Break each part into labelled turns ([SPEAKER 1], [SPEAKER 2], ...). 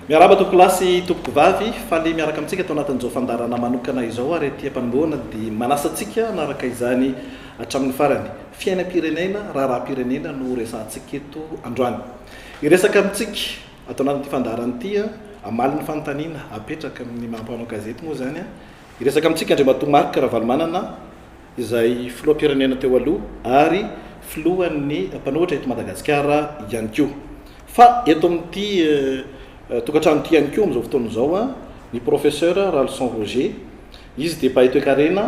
[SPEAKER 1] Miarahaba tompokolahy sy tompokovavy, faly miaraka amintsika ato anatin'izao fandaharana manokana izao ary aty am-panombohana dia manasa antsika hanaraka izany hatramin'ny farany. Fiainam-pirenena, raharaham-pirenena no resahantsika eto androany. Hiresaka amintsika ato anatin'ity fandaharana ity, hamaly ny fanontaniana apetraka amin'ny maha mpanao gazety moa izany. Hiresaka amintsika Andriamatoa Marc Ravalomanana izay filoham-pirenena teo aloha ary filohan'ny mpanohitra eto Madagasikara ihany koa. Fa eto amin'ity tokantrano ity ihany koa amin'izao fotoana izao ny Professeur Ralison Roger. Izy dia mpahay toekarena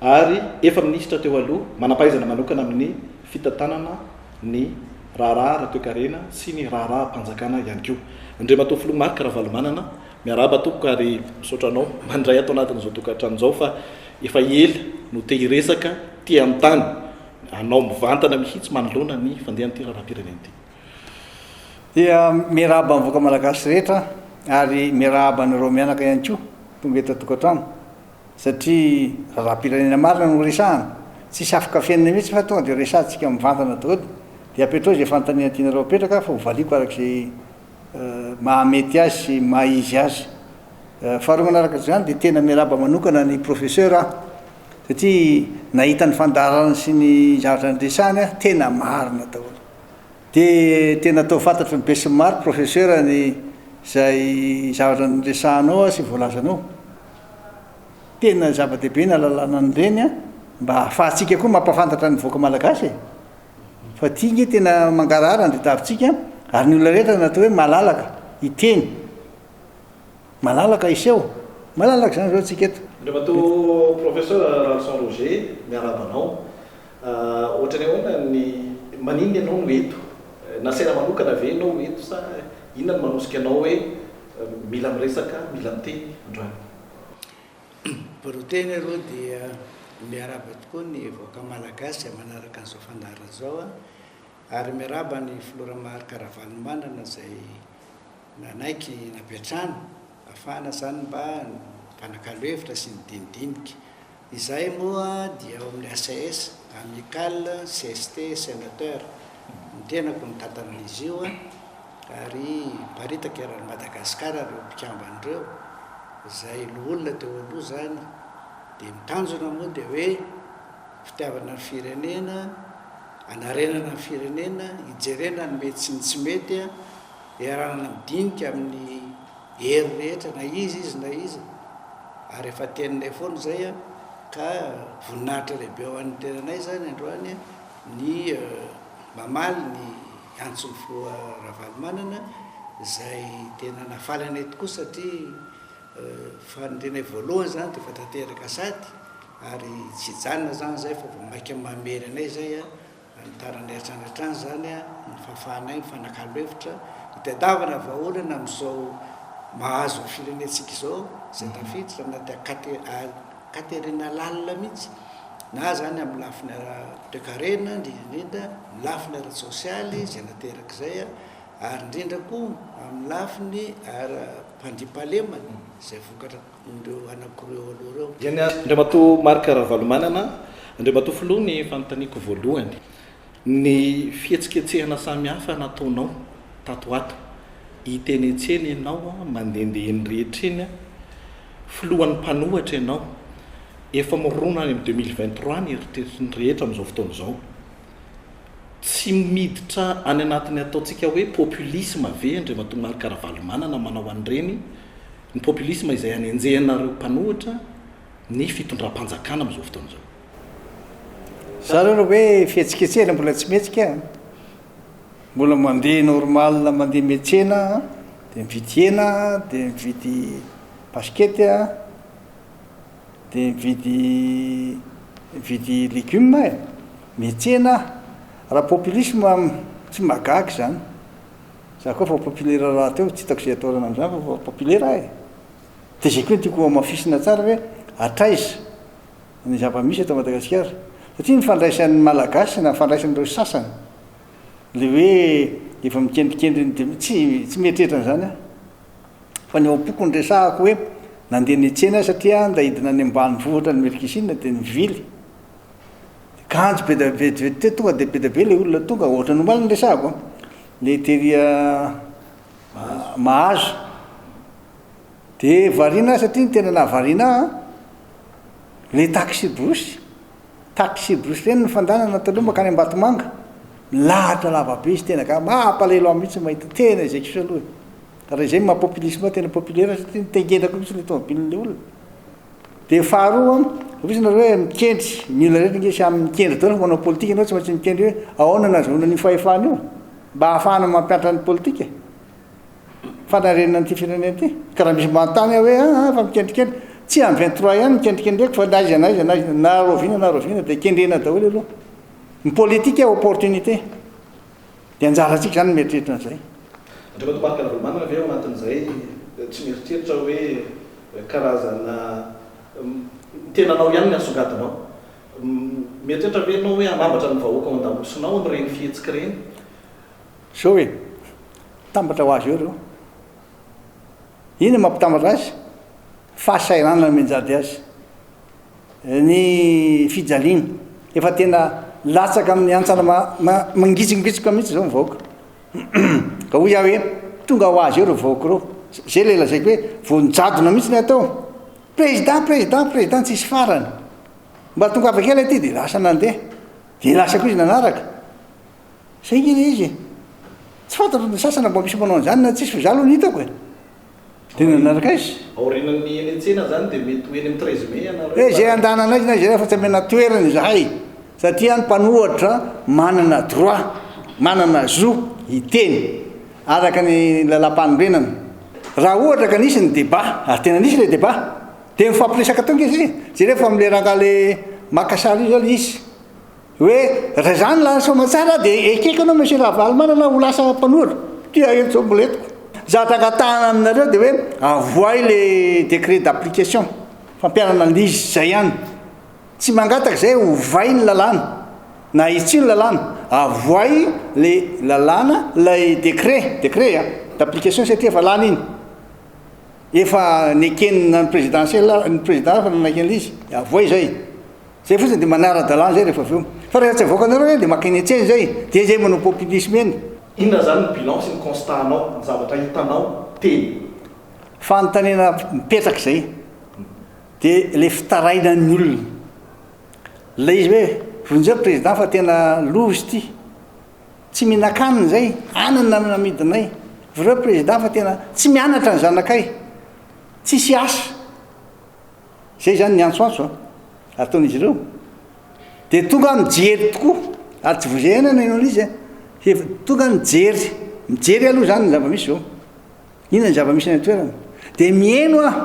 [SPEAKER 1] ary efa minisitra teo aloha, manam-pahaizana manokana amin'ny fitantanana ny raharaha ara-toekarena sy ny raharaham-panjakana ihany koa. Andriamatoa Filoha Marc Ravalomanana, miarahaba tompoko ary misaotra anao mandray ato anatin'izao tokantrano izao fa efa ela no te hiresaka, te hanontany anao mivantana mihitsy manoloana ny fandehan'ity raharaham-pirenena ity.
[SPEAKER 2] Dia miarahaba ny vahoaka malagasy rehetra ary miarahaba anareo mianaka ihany koa tonga eto an-tokantrano satria raharaham-pirenena marina no resahana. Tsisy afaka afenina mihitsy fa tonga dia resahantsika mivantana daholo. Dia apetrao izay fanontaniana tianareo apetraka fa ho valiako araka izay mahamety azy sy maha izy azy. Faharoa manaraka izany dia tena miarahaba manokana ny professeur aho satria nahita ny fandaharany sy ny zavatra niresahany aho, tena marina daholo. Dia tena atao fantatry ny besinimaro professeur ny izay zavatra niresahanao sy voalazanao. Tena zava-dehibe ny ahalalana an'ireny mba ahafahantsika koa mampahafantatra ny vahoaka malagasy e. Fa ity nge tena mangarahara ny tadiavintsika ary ny olona rehetra natao hoe malalaka hiteny, malalaka hiseho, malalaka izany izao tsika eto.
[SPEAKER 1] Andriamatoa Professeur Ralison Roger, miarahaba anao. Ohatran'ny ahoana ny, maninona ianao no eto? Nasaina manokana ve ianao ho eto sa inona no manosika anao hoe mila miresaka, mila miteny androany?
[SPEAKER 3] Voalohany aloha dia miarahaba tokoa ny vahoaka malagasy izay manaraka an'izao fandaharana izao ary miarahaba ny filoha Marc Ravalomanana izay nanaiky nampiantrano ahafahana izany mba mifanakalo hevitra sy midinidinika. Izahay moa dia ao amin'ny ACS, Amicale CST Sénateur, ny tenako mitantana an'izy io ary miparitaka eran'i Madagasikara ireo mpikambana ireo, izay loholona teo aloha izany dia ny tanjona moa dia hoe fitiavana ny firenena, hanarenana ny firenena, hijerena ny mety sy ny tsy mety, hiarahana midinika amin'ny hery rehetra na iza izy na iza ary efa teninay foana izay an, ka voninahitra lehibe ho an'ny tenanay izany androany ny mamaly ny antson'ny filoha Ravalomanana izay tena nahafaly anay tokoa satria fanirianay voalohany izany dia efa tanteraka sady ary tsy hijanona izany izay fa vao mainka mamery anay izay an. Nitaranay hatrany hatrany izany ny fahafahanay mifanakalo hevitra, hitadiavana vahaolana amin'izao mahazo ny firenentsika izao, izay tafiditra anaty ankaterena lalina mihitsy, na izany amin'ny lafiny ara-toekarena, indrindra indrindra, amin'ny lafiny ara-tsosialy izay naterak'izay, ary indrindra koa amin'ny lafiny ara-pandriampahalemana izay vokatra ireo anankiroa eo aloha ireo.
[SPEAKER 1] Eny Andriamatoa Marc Ravalomanana, Andriamatoa Filoha ny fanontaniako voalohany, ny fihetsiketsehana samihafa nataonao tato ho ato, hita eny an-tsena ianao, mandehandeha eny rehetra eny, filohan'ny mpanohatra ianao, efa mirona any amin'ny 2023 ny eritreritry ny rehetra amin'izao fotoana izao. Tsy miditra any anatin'ny ataontsika hoe populisme ve Andriamatoa Marc Ravalomanana manao an'ireny Ny populisme izay anenjehanareo mpanohitra ny fitondram-panjakana amin'izao fotoana izao.
[SPEAKER 2] Za aloha raha hoe fihetsiketsehana mbola tsy mihetsika a! Mbola mandeha normal mandeha miantsena aho, dia mividy hena aho, dia mividy basket aho, dia mividy mividy legume e! Miantsena aho. Raha populisme tsy mahagaga izany. Za koa efa populaire rahateo, tsy hitako izay atahorana amin'izany fa efa populaire aho e! Dia izay koa no tiako hohamafisina tsara hoe hatraiza ny zava-misy eto Madagasikara. Satria ny fandraisan'ny Malagasy na ny fandraisan'ireo sasany ilay hoe efa mikendrikendry ny dia tsy tsy mieritreritra an'izany aho. Fa ny ao am-poko no resahako hoe nandeha niantsena aho satria nda hidina any ambanivohitra any Melkisina dia nivily. Kanjo be dia be vetivety teo tonga dia be dia be ilay olona tonga, ohatran'ny omaly no resahako an, ilay tery Mahazo. Dia variana aho satria ny tena nahavariana ahy an, ilay taxi-brousse, taxi-brousse ireny ny fandehanana taloha mankany Ambatomanga, milahatra lava be izy tena gaga, mampalahelo ahy mihitsy mahita, tena izay kosa aloha e. Raha izay no maha populisme tena populaire satria nitaingenako mihitsy ilay tomobilin'ilay olona. Dia faharoa an, hoy izy nareo hoe mikendry, ny olona rehetra ange samy mikendry daholo fa manao politika ianao tsy maintsy mikendry hoe ahoana no ahazoana an'io fahefana io mba ahafahana mampiantra ny politika. Fanarenana an'ity firenena ity. Ka raha misy manontany aho hoe aa fa mikendrikendry, tsy en 23 ihany no kendrikendreko fa na aiza na aiza na aiza na rahoviana na rahoviana dia kendrena daholo aloha. Ny politika opportunité. Dia anjarantsika izany ny mieritreritra an'izay.
[SPEAKER 1] Andriamatoa Marc Ravalomanana ve ao anatin'izay tsy mieritreritra hoe karazana ny tenanao ihany ny asongadinao? Mieritreritra ve ianao hoe hanambatra ny vahoaka ao an-damosinao amin'ireny fihetsika ireny?
[SPEAKER 2] Zao e! Mitambatra ho azy eo ireo. Inona no mampitambatra azy? Fahasahiranana mianjady azy. Ny fijaliana. Efa tena latsaka amin'ny hantsana mangitsingitsoka mihitsy izao ny vahoaka. Ka hoy aho hoe, tonga ho azy eo ireo vahoaka ireo. Izay ilay lazaiko hoe, vao nijadona mihitsy ny atao. Président, président, président, tsisy farany. Mba tongava kely aty dia lasa nandeha. Dia lasa koa izy nanaraka. Zay nge le izy e! Tsy fantatro ny sasany raha mba misy manao an'izany na tsisy fa za aloha ny hitako e! Dia nanaraka aiza?
[SPEAKER 1] Aorianan'ny eny an-tsena zany dia mety ho eny amin'ny 13 mai ianareo
[SPEAKER 2] Eh zay andanana aiza na izay fa tsy amena toerana izahay satria ny mpanohatra manana droit, manana zo hiteny araka ny lalam-panorenana. Raha ohatra ka nisy ny débat, ary tena nisy ilay débat, dia mifampiresaka teo nge zay e! Jereo fa amin'ilay rangahy le maka sary io zao le izy. Hoe raha izany lany soamatsara dia ekeko anao Monsieur Ravalomanana ho lasa mpanohitra. Tia eto zao mbola entiko. Zavatra angatahana aminareo dia hoe avoahy le décret d'application, fampiharana an'ilay izy, zay ihany. Tsy mangataka izay ovay ny lalàna na ahitsio ny lalàna, avoahy le lalàna, ilay décret, décret a, d'application satria efa lany iny. Efa neken'ny présidentielle, ny président efa nanaiky an'ilay izy, avoahy izay. Zay fotsiny dia manara-dalàna zay rehefa avy eo. Fa rehefa tsy avoakanareo zay dia maka eny an-tsena zay, dia zay manao populisme eny.
[SPEAKER 1] Inona zany ny bilan sy ny constat-nao, ny zavatra hitanao teny?
[SPEAKER 2] Fanontaniana mipetraka izay, dia ilay fitarainan'ny olona. Ilay izy hoe, vonjeo président fa tena loza ity. Tsy mihinan-kanina izay, anana no namidinay. Vonjeo président fa tena tsy mianatra ny zanakay. Tsisy asa. Zay zany ny antsoantso a, ataon'izy ireo. Dia tonga aho mijery tokoa, ary tsy voa ihany aho nanao izy a, efa tonga aho mijery, mijery aloha zany ny zava-misy zao. Inona ny zava-misy any an-toerana. Dia miheno aho,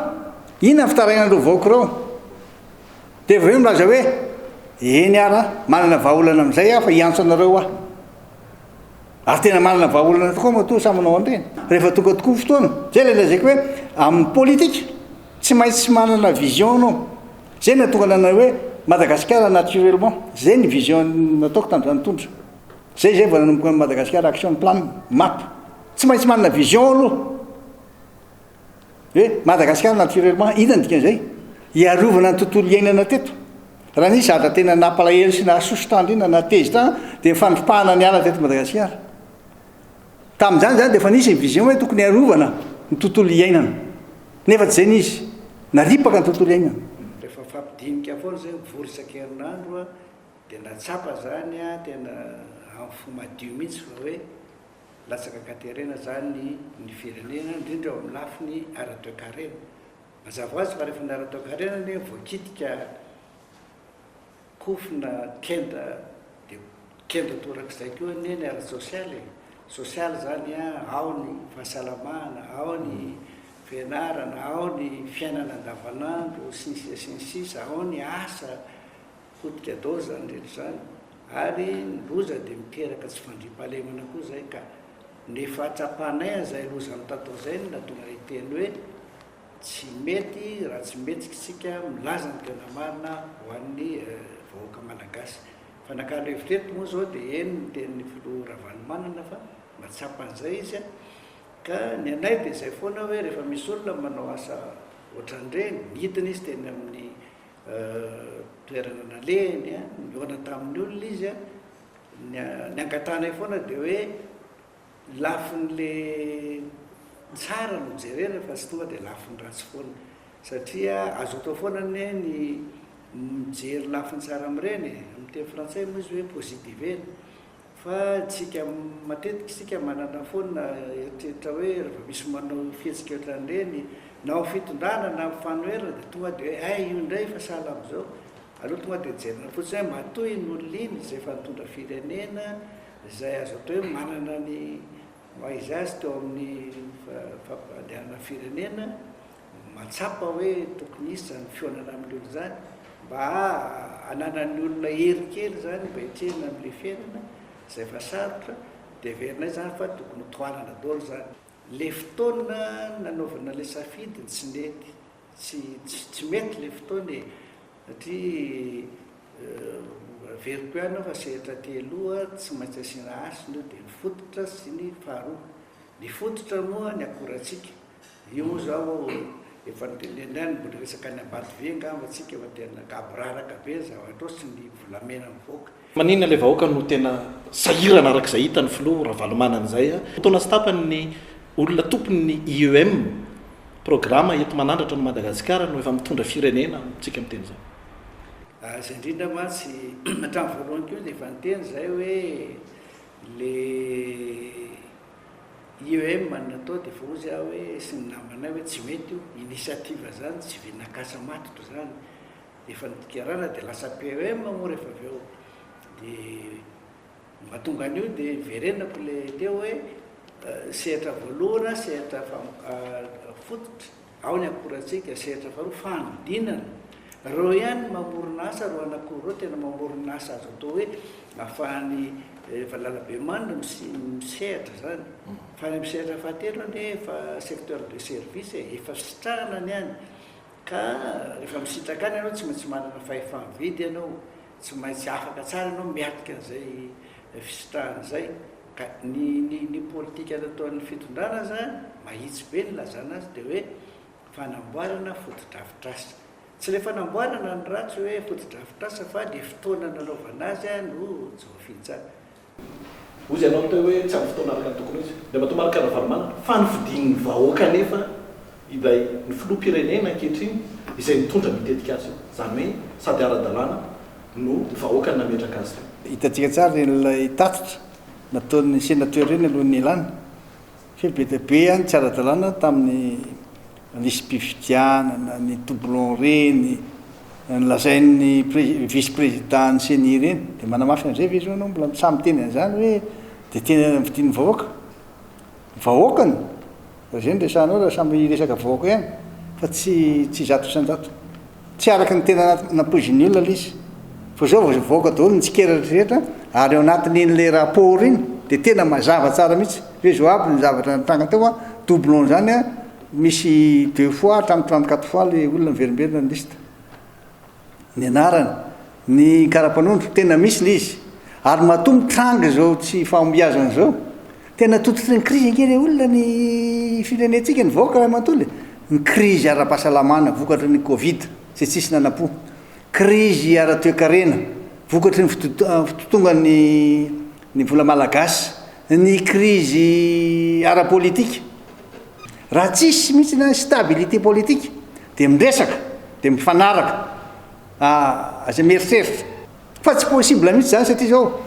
[SPEAKER 2] inona ny fitarainan'ireo vahoaka ireo. Dia avy eo milaza hoe, eny ara, manana vahaolana amin'izay aho fa hiantso anareo aho. Ary tena manana vahaolana tokoa matoa samy manao an'ireny. Rehefa tonga tokoa ny fotoana, zay ilay lazaiko hoe amin'ny politika, Tsy maintsy manana vision anao. Zay no nahatonga nanao hoe Madagasikara naturellement. Zay ny vision nataoko tamin'izaho nitondra. Zay zay vao nanomboka ny Madagascar Action Plan, map. Tsy maintsy manana vision aloha. Hoe Madagasikara naturellement, inona ny dikan'izay? Hiarovana ny tontolo iainana teto. Raha nisy zavatra tena nampalahelo sy nahasosotra indrindra, nahatezitra ahy, dia ny fandripahana ny ala teto Madagasikara. Tamin'izany izany dia efa nisy ny vision hoe tokony harovana ny tontolo iainana. Nefa tsy izay ny izy. Naripaka ny tontolo iainana.
[SPEAKER 3] Rehefa mifampidinika foana izay mivory isan-kerinandro dia nahatsapa izany aho tena amin'ny fo madio mihitsy fa hoe latsaka an-katerena izany ny firenena indrindra eo amin'ny lafiny ara-toekarena. Mazava ho azy fa rehefa ny ara-toekarena anie voakitika Kofona, kenda, dia kenda torak'izay koa anie ny ara-tsosialy e. Sosialy izany an, ao ny fahasalamana, ao ny fianarana, ao ny fiainana andavanandro, sy ny sisa sy ny sisa, ao ny asa, potika daholo izany rehetra izany. Ary ny loza dia miteraka tsy fandriampahalemana koa izay ka. Ny fahatsapanay an'izay loza mitatao izay no nahatonga anay hiteny hoe, Tsy mety raha tsy mihetsika isika milaza ny tena marina ho an'ny vahoaka malagasy. Fanakalo hevitra eto moa izao dia heno ny tenin'ny filoha Ravalomanana fa mahatsapa an'izay izy ka ny anay dia izay foana hoe rehefa misy olona manao asa ohatran'ireny, nidina izy teny amin'ny toerana nalehiny, nihaona tamin'ny olona izy, ny angatahanay foana dia hoe Lafiny le. tsara no jerena fa tsy tonga dia lafiny ratsy foana. Satria azo atao foana anie ny mijery lafiny tsara amin'ireny e. Amin'ny teny frantsay moa izy hoe positiver-na. Fa tsika matetika isika manana foana eritreritra hoe rehefa misy manao fihetsika ohatran'ireny na ao fitondrana na amin'ny fanoherana dia tonga dia hoe hay io indray efa sahala amin'izao. Aleo tonga dia jerena fotsiny hoe matoa iny olona iny izay efa nitondra firenena izay azo atao hoe manana ny maha izy azy teo amin'ny fampandehanana firenena, Mahatsapa hoe tokony hisy izany fihaonana amin'ny olona izany mba hananan'ny olona hery kely izany mba hiatrehana amin'ilay fiainana izay efa sarotra dia heverinay izany fa tokony ho tohanana daholo izany. Ilay fotoana nanaovana ilay safidy no tsy nety, tsy tsy mety ilay fotoana e, satria averiko ihany aho fa sehatra aty aloha tsy maintsy asiana hasina io dia ny fototra sy ny faharoa. Ny fototra moa ny akorantsika. Io moa zao efa notenenina ihany, mbola hiresaka any Ambatobe angamba tsika fa tena gaboraraka be ny zavatra ao sy ny volamena mivoaka.
[SPEAKER 1] Maninona ilay vahoaka no tena sahirana araka izay hitan'ny filoha Ravalomanana izay a? Taona sy tapany ny olona tompon'ny IEM, programa eto manandratra an'i Madagasikara no efa mitondra firenena amintsika miteny izao.
[SPEAKER 3] Izay indrindra mantsy hatramin'ny voalohany koa dia efa niteny izahay hoe le IEM no natao dia efa hozy aho hoe sy ny namanay hoe tsy mety io, initiative zany tsy vinakasa matotra zany, efa nidikarana dia lasa PEM moa rehefa avy eo, dia mahatonga an'io dia hiverenako le teo hoe sehatra voalohana sehatra fototra, Ao ny akorantsika, sehatra faharoa, fanodinana. Ireo ihany no mamorona asa, ireo anankiroa ireo tena mamorona asa azo atao hoe ahafahan'ny valalabemandry misehatra izany. Fa any amin'ny sehatra fahatelo anie efa secteur de service e, efa sitrahana ny any. Ka rehefa misitraka any ianao tsy maintsy manana fahefa-mividy ianao, tsy maintsy afaka tsara ianao miatrika an'izay fisitrahana izay. Ka ny ny ny politika nataon'ny fitondrana zany, mahitsy be ny nilazana azy dia hoe fanamboarana fotodrafitrasa. Tsy ilay fanamboarana no ratsy hoe fotodrafitrasa fa le fotoana nanaovana azy no tsy voafidy tsara.
[SPEAKER 1] Hozy ianao teo hoe tsy amin'ny fotoana araka ny tokony ho izy. Andriamatoa Marc Ravalomanana, fa nofidin'ny vahoaka anefa ilay ny filoham-pirenena ankehitriny izay nitondra an'io tetikasa io. Izany hoe sady ara-dalàna no ny vahoaka no nametraka azy teo.
[SPEAKER 2] Hitantsika tsara ireny ilay tatitra nataon'ny sénateur ireny alohan'ny nialany fa be dia be ny tsy ara-dalàna tamin'ny lisi-pifidianana, ny doublon ireny, ny lazain'ny vice président ny ceni ireny. Dia manamafy an'izay ve izao ianao mbola sahy miteny an'izany hoe dia tena nofidin'ny vahoaka? Vahoakany! Raha izay no resahanao raha samy hiresaka vahoaka ihany fa tsy tsy 100%. Tsy araka ny tena nampoizin'ny olona ilay izy. Fa izao vao voaka daholo ny tsikera rehetra ary ao anatin'iny ilay rapport iny dia tena mazava tsara mihitsy hoe izao aby ny zavatra nitranga teo an, doublon izany an, misy deux fois hatramin'ny 34 fois ilay olona miverimberina ny liste. Ny anarany, ny karapanondro, tena misy ilay izy. Ary matoa mitranga izao tsy fahombiazana izao, tena tototry ny krizy ange ilay olona ny firenentsika, ny vahoaka iray manontolo e. Ny krizy ara-pahasalamana vokatry ny covid izay tsisy nanam-po, krizy ara-toekarena vokatry ny fitotongan'ny ny vola malagasy, ny krizy ara-politika. Raha tsisy mihitsy ny stabilité politique dia miresaka, dia mifanaraka, aza mieritreritra. Fa tsy possible mihitsy izany satria izao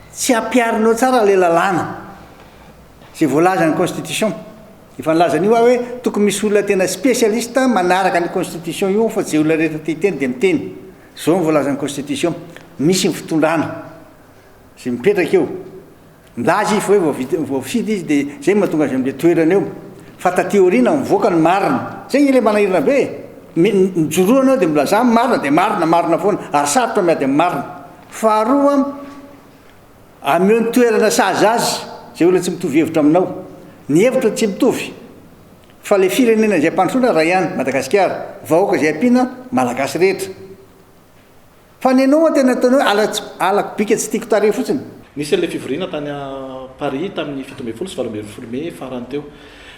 [SPEAKER 2] tsy ampiharinao tsara ilay lalàna izay voalazan'ny constitution. Efa nilaza an'io aho hoe tokony misy olona tena spécialiste manaraka ny constitution io fa tsy izay olona rehetra te hiteny dia miteny. Izao no voalazan'ny constitution, misy ny fitondrana izay mipetraka eo. Milaza izy fa hoe voafidy izy dia izay no mahatonga azy amin'ilay toerana eo. Fa taty aoriana mivoaka ny marina. Izay ilay manahirana be e. Mijoroa ianao dia milazà ny marina dia marina, marina foana. Ary sarotra miady amin'ny marina. Faharoa, ameo ny toerana sahaza azy izay olona tsy mitovy hevitra aminao. Ny hevitra tsy mitovy. Fa ilay firenena izay ampandrosoana iray ihany, Madagasikara. Vahoaka izay ampiana, Malagasy rehetra. Fa ny anao moa tena ataonao hoe ala tsy alako bika tsy tiako tarehy fotsiny.
[SPEAKER 1] Nisy an'ilay fivoriana tany Paris tamin'ny 17 sy 18 mey farany teo.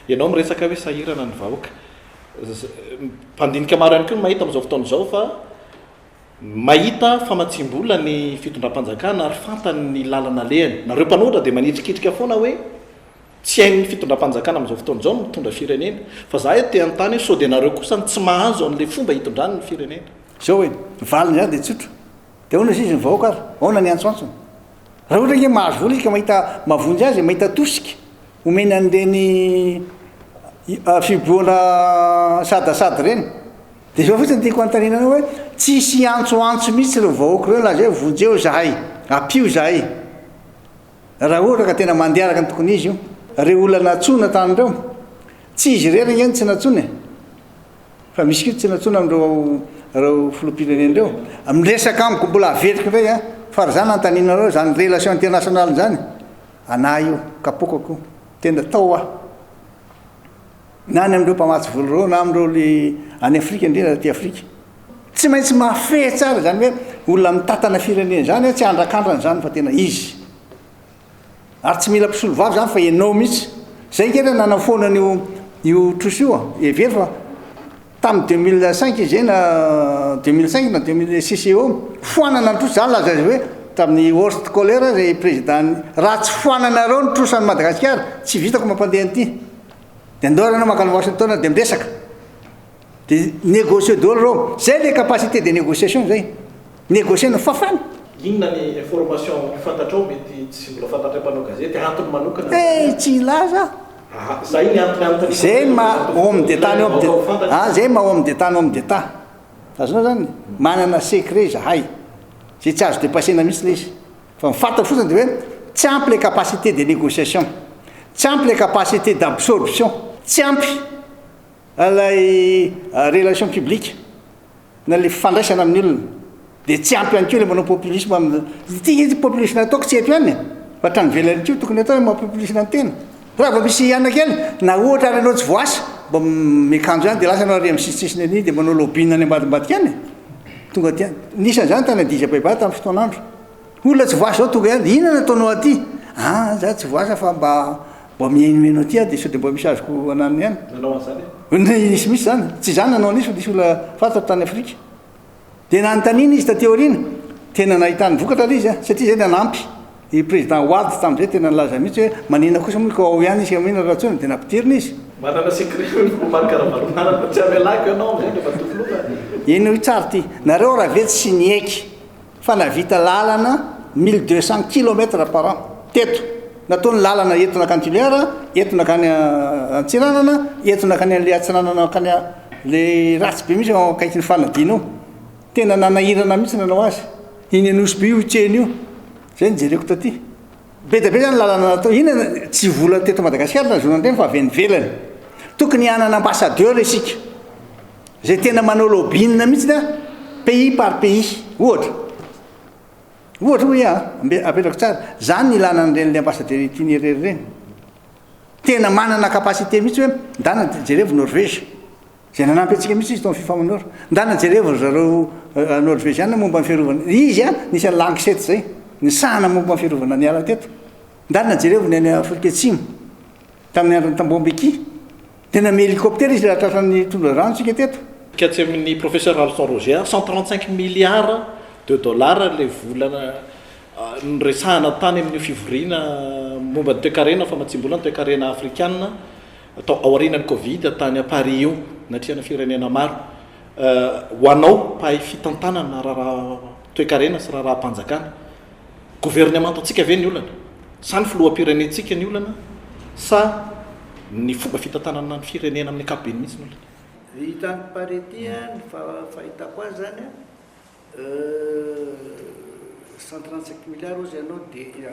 [SPEAKER 1] Ianao miresaka hoe sahirana ny vahoaka. Mpandinika maro ihany koa no mahita amin'izao fotoana izao fa mahita famatsiam-bola ny fitondram-panjakana ary fantany ny lalana alehany. Nareo mpanohitra dia manitrikitrika foana hoe. Tsy hain'ny fitondram-panjakana amin'izao fotoana izao ny mitondra firenena. Fa za eto te hanontany hoe sao dia nareo kosa no tsy mahazo an'ilay fomba hitondrany ny firenena.
[SPEAKER 2] Zao e, ny valiny izany dia tsotra. Dia ahoana izy ny vahoaka ary? Ahoana ny antsoantsony? Raha ohatra ange mahazo vola izy ka mahita mahavonjy azy e, mahita tosika omeny an'ireny fihibohana sadasada ireny. Dia izao fotsiny tiako hanontaniana anao hoe, tsisy hiantsoantso mihitsy ireo vahoaka ireo nilaza hoe vonjeo izahay, ampio izahay. Raha ohatra ka tena mandeha araka ny tokony izy io. Ireo olona nantsoina tany ireo, tsy izy irery ange no tsy nantsoina e. Fa misy koa tsy nantsoina amin'ireo ireo filoham-pirenena ireo. Miresaka amiko mbola averiko indray an, fa raha za nanontanianareo izany relation internationale izany, anah io, kapoakako io. Tena tao aho. Na any amin'ireo mpamatsy vola ireo na amin'ireo le any Afrika indrindra aty Afrika. Tsy maintsy mahafehy tsara izany hoe olona mitantana firenena izany tsy andrakandrana izany fa tena izy. Ary tsy mila mpisolovava izany fa ianao mihitsy. Izay ange ilay nanafoana an'io io trosa io a. Hevero fa tamin'ny 2005 izy izay na 2005 na 2006 eo, foanana ny trosa. Izany laza azy hoe tamin'ny Horst Kohler izay président, raha tsy foananareo ny trosan'i Madagasikara, tsy vitako mampandeha an'ity. Dia andao ary ianao mankany Washington dia miresaka. Dia négocier daholo ireo. Izay ilay capacité de négociation izay. Négocier no fafana.
[SPEAKER 1] Inona ny information fantatrao mety tsy mbola fantatray mpanao gazety, antony manokana
[SPEAKER 2] izany an? Tsy hilaza aho.
[SPEAKER 1] Aha, zay ny antony anontaniako
[SPEAKER 2] Zay ny maha homme d'Etat ny homme d'Etat. Ah, zay maha homme d'Etat ny homme d'Etat. Azonao zany? Manana secret izahay. Zay tsy azo depasser-na mihitsy ilay izy. Fa ny fantako fotsiny dia hoe tsy ampy ilay capacité de négociation, tsy ampy ilay capacité d'absorption, tsy ampy ilay relation publique na ilay fifandraisana amin'ny olona, dia tsy ampy ihany koa ilay manao populisme amin'ny, ity ity populisme ataoko tsy eto ihany e, fa hatrany ivelany koa tokony atao ny maha populisme ny tena. Raha vao misy anona kely, na ohatra ary ianao tsy voasa, mba miakanjo ihany dia lasa ianao ary amin'ny sisisisiny any dia manao lobbying any ambadimbadika any e, tonga aty any. Nisy an'izany tany Addis Abeba tamin'ny fotoan'andro. Olona tsy voasa zao tonga ihany, inona no ataonao aty? Ah, za tsy voasa fa mba mba mihainohaino aty aho dia sao dia mba misy azoko ananona ihany.
[SPEAKER 1] Nanao an'izany e?
[SPEAKER 2] Nisy mihitsy izany, tsy izaho nanao an'io fa nisy olona fantatro tany Afrika. Dia nanontaniana izy taty aoriana, tena nahitany vokatra ilay izy an, satria izay nanampy i président Wade tamin'izay tena nilaza mihitsy hoe manina kosa moa ka ao ihany isika manina Ratsiraka, dia nampidirina izy.
[SPEAKER 1] Manana secret hoy ny Marc Ravalomanana, tsy hamelako ianao amin'izay Andriamatoa Filoha.
[SPEAKER 2] Henoy tsara ity, nareo raha ve tsy niaiky fa nahavita lalana 1200 kilomètres par an teto, nataony lalana eto nankany Tuléar, eto nankany Antsiranana, eto nankany an'ilay Atsinanana nankany le ratsy be mihitsy ao akaikin'ny Fanadina io, tena nanahirana mihitsy nanao azy, iny Anosibe io tsena io, zay no jereko taty, be dia be zany lalana natao, inona tsy vola teto Madagasikara nahazoana an'ireny fa avy any ivelany, tokony hanana ambassadeur isika. Izay tena manao lobbying mihitsy an, pays par pays, ohatra, ohatra hoy aho an, apetrako tsara, zany ny ilana an'ireny le ambassadeur itinéraire ireny, tena manana capacité mihitsy hoe ndana jerevo Norvège, izay nanampy antsika mihitsy izy tao amin'ny Fifamanor, ndana jerevo ry zareo Norvégiana momba ny fiarovana, izy an nisy an'i Langseth zay, nisahana momba ny fiarovana ny ala teto, ndana jerevo ny any Afrika Atsimo. Tamin'ny andron'i Thabo Mbeki, dia namely hélicoptère izy raha tratran'ny tondra-drano isika teto.
[SPEAKER 1] Katsy amin'ny Professeur Ralison Roger, 135 milliards de dollars ilay vola noresahana tany amin'io fivoriana momba ny toekarena, famatsiam-bola ny toekarena afrikana tao aorianan'ny Covid tany Paris io, natrehana firenena maro. Ho anao mpahay fitantanana raharaha toekarena sy raharaham-panjakana, Governemantantsika ve ny olana? Sa ny filoham-pirenentsika ny olana? Sa ny fomba fitantanana ny firenena amin'ny ankapobeny mihitsy ny olana?
[SPEAKER 3] Hitan'i Paretti ny fahitako azy zany an, 135 milliards hozy ianao dia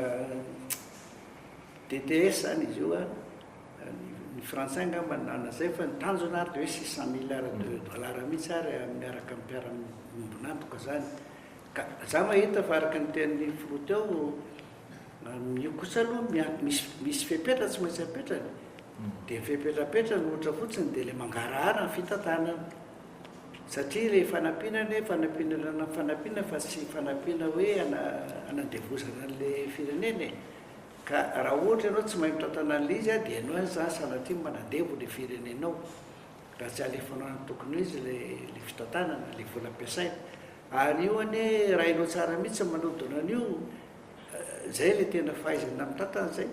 [SPEAKER 3] DTS zany izy io an, ny frantsay angamba no nanana izay fa ny tanjona ary dia hoe 600 milliards de dollars mihitsy ary miaraka amin'ny mpiara-miombon'antoka zany. Ka za mahita fa araka ny tenin'ny filoha teo, io kosa aloha misy misy fepetra tsy maintsy apetrany, dia ny fepetra apetrany ohatra fotsiny dia ilay mangarahara ny fitantanana, satria ilay fanampiana anie fanampiana ilana fanampiana fa tsy fanampiana hoe hanandevozana an'ilay firenena e, ka raha ohatra ianao tsy mahay mitantana an'ilay izy dia ianao ihany izany sanatria manandevo ilay firenenao, raha tsy alefanao any tokony ho izy ilay fitantanana, ilay vola ampiasaina. Ary io anie raha hainao tsara mihitsy ny manodina an'io, zay ilay tena fahaizana mitantana zay.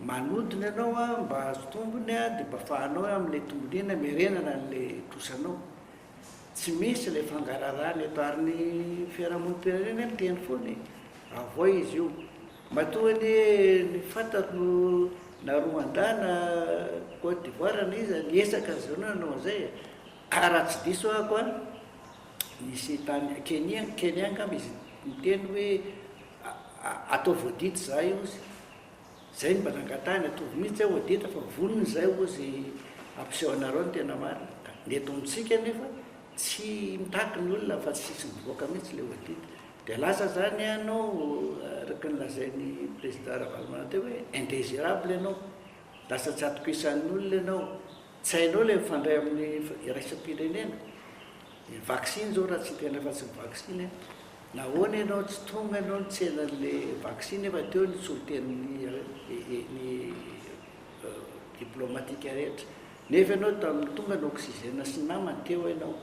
[SPEAKER 3] Manodina ianao an, mba ahazo tombony an, dia mba afahanao amin'ilay tombony iny hamerenana an'ilay trosanao. Tsy misy ilay fangararahana eto ary ny fiarahamonim-pirenena miteny foana e, avoay izy io. Matoa anie ny fantako no na Rwanda na Cote d'Ivoire na iza niezaka ry zareo nanao an'izay e. Ary raha tsy diso ahako an, nisy tany Kenya, Kenya angamba izy niteny hoe ataovy audit izahay hozy. Zay no mba nangatahiny, ataovy mihitsy aho audit fa vonona izahay hozy hampiseho anareo ny tena marina. Ka ny eto amintsika anefa tsy mitaky ny olona fa tsisy mivoaka mihitsy ilay audit. Dia lasa zany ianao araka ny lazain'ny président Ravalomanana teo hoe indésirable ianao, lasa tsy atokisan'ny olona ianao, tsy hainao ilay mifandray amin'ny iraisam-pirenena. Ny vaksiny izao raha tsy hiteny afa-tsy ny vaksiny an, nahoana ianao tsy tonga ianao nitsena an'ilay vaksiny nefa teo ny solonten'ny ny diplomatika rehetra, nefa ianao tamin'ny tonga ny oxygène sy ny namany teo ianao.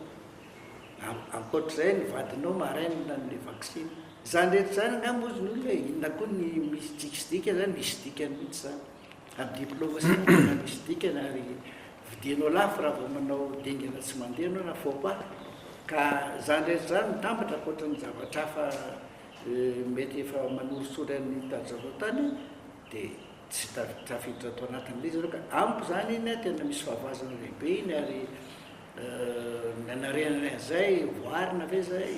[SPEAKER 3] Ankoatr'izay ny vadinao marraine an'ilay vaksiny. Izany rehetra izany angamba hozy ny olona e, inona koa ny misy diky sy dika izany, misy dikany mihitsy izany. Amin'ny diplomatie moa tena misy dikany ary vidianao lafo raha vao manao dingana tsy mandeha ianao na faux pas. Ka izany rehetra izany mitambatra ankoatra ny zavatra hafa mety efa manorisory an'ny tany zareo tany dia tsy tafiditra ato anatin'ilay izy ireo ka amiko izany iny tena misy fahavoazana lehibe iny ary ny hanarenana an'izay voarina ve izay?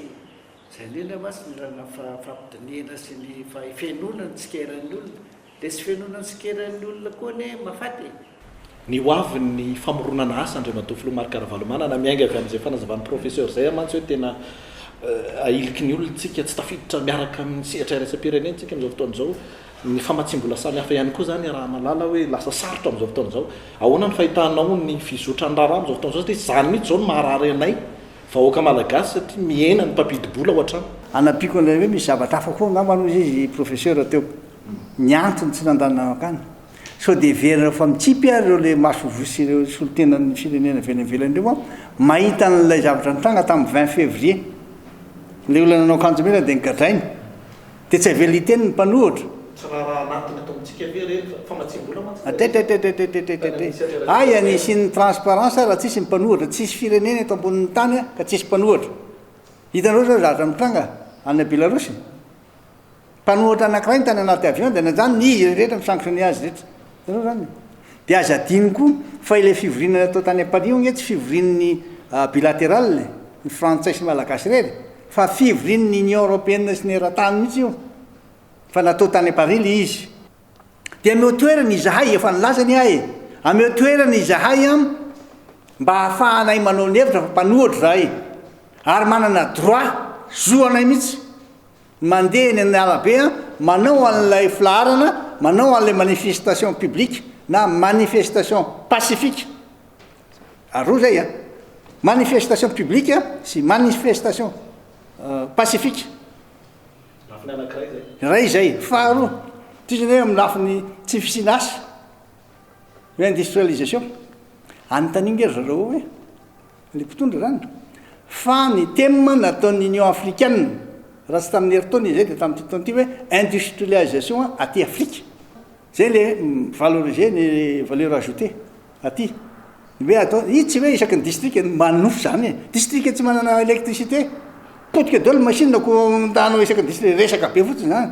[SPEAKER 3] Izay indrindra mantsy ny ilana fampidinihana sy ny fahefenoana ny tsikeran'ny olona. Ilay tsy fenoana ny tsikeran'ny olona koa anie mahafaty e!
[SPEAKER 1] Ny ho avin'ny famoronana asa Andriamatoa Filoha Marc Ravalomanana, miainga avy amin'izay fanazavan'ny Professeur izay aho mantsy hoe tena ahiliky ny olona isika, tsy tafiditra miaraka amin'ny sehatra iraisam-pirenena isika amin'izao fotoana izao, ny famatsiam-bola samihafa ihany koa izany iaraha-mahalala hoe lasa sarotra amin'izao fotoana izao. Ahoana ny fahitanao ny fizotran'ny raharaha amin'izao fotoana izao satria izany mihitsy izao no maharary anay vahoaka malagasy satria mihena ny mpampidi-bola ao an-trano.
[SPEAKER 2] Anampiako an'ilay hoe misy zavatra hafa koa angamba hozy izy Professeur teo. Ny antony tsy nandanana mankany. Sao dia heverina fa mitsipy ary ireo ilay masoivoho sy ireo solontenan'ny firenena avy any ivelany ireo an, mahita an'ilay zavatra nitranga tamin'ny 20 février. Ilay olona nanao akanjo mena dia nogadraina. Dia tsy avela hiteny ny mpanohitra.
[SPEAKER 1] Tsy raharaha anatiny eto amintsika ve ireny fa famatsiam-bola mantsy ilay
[SPEAKER 2] Atetetetetetetete. Aiza ny hisian'ny transparence raha tsisy ny mpanohitra? Tsisy firenena eto ambonin'ny tany ka tsisy mpanohitra. Hitanareo zao zavatra mitranga any Belarus? Mpanohitra anankiray ny tany anaty avion dia najanona izy rehetra mi-sanctionner azy rehetra. Hitanareo zany? Dia aza adino koa fa ilay fivoriana natao tany Paris io ange tsy fivorian'ny bilatéral e, ny frantsay sy ny malagasy irery, fa fivorian'ny Union Européenne sy ny eran-tany mihitsy io, fa natao tany Paris ilay izy. Dia ameo toerana izahay, efa nilaza anie aho e, ameo toerana izahay an, mba hahafahanay manao ny hevitra fa mpanohitra izahay, ary manana droit, zo anay mihitsy. Mandeha eny amin'ny arabe an, manao an'ilay filaharana, manao an'ilay manifestation publique na manifestation pacifique, aroa izay an, manifestation publique sy manifestation pacifique.
[SPEAKER 1] Lafiny anankiray izay.
[SPEAKER 2] Iray izay. Faharoa, toy izany hoe amin'ny lafiny tsy fisiana asa, hoe industrialisation. Anontanio nge ry zareo hoe. Ilay mpitondra izany. Fa ny thème nataon'ny Union Africaine, raha tsy tamin'ny herintaona izay dia tamin'ity taona ity hoe industrialisation aty Afrika. Izay ilay mi-valoriser ny valeur ajoutée aty. Ny hoe atao, io tsy hoe isaky ny district, manonofy izany e. District tsy manana électricité, potika daholo ny machine koa anao isaky ny district, resaka be fotsiny izany.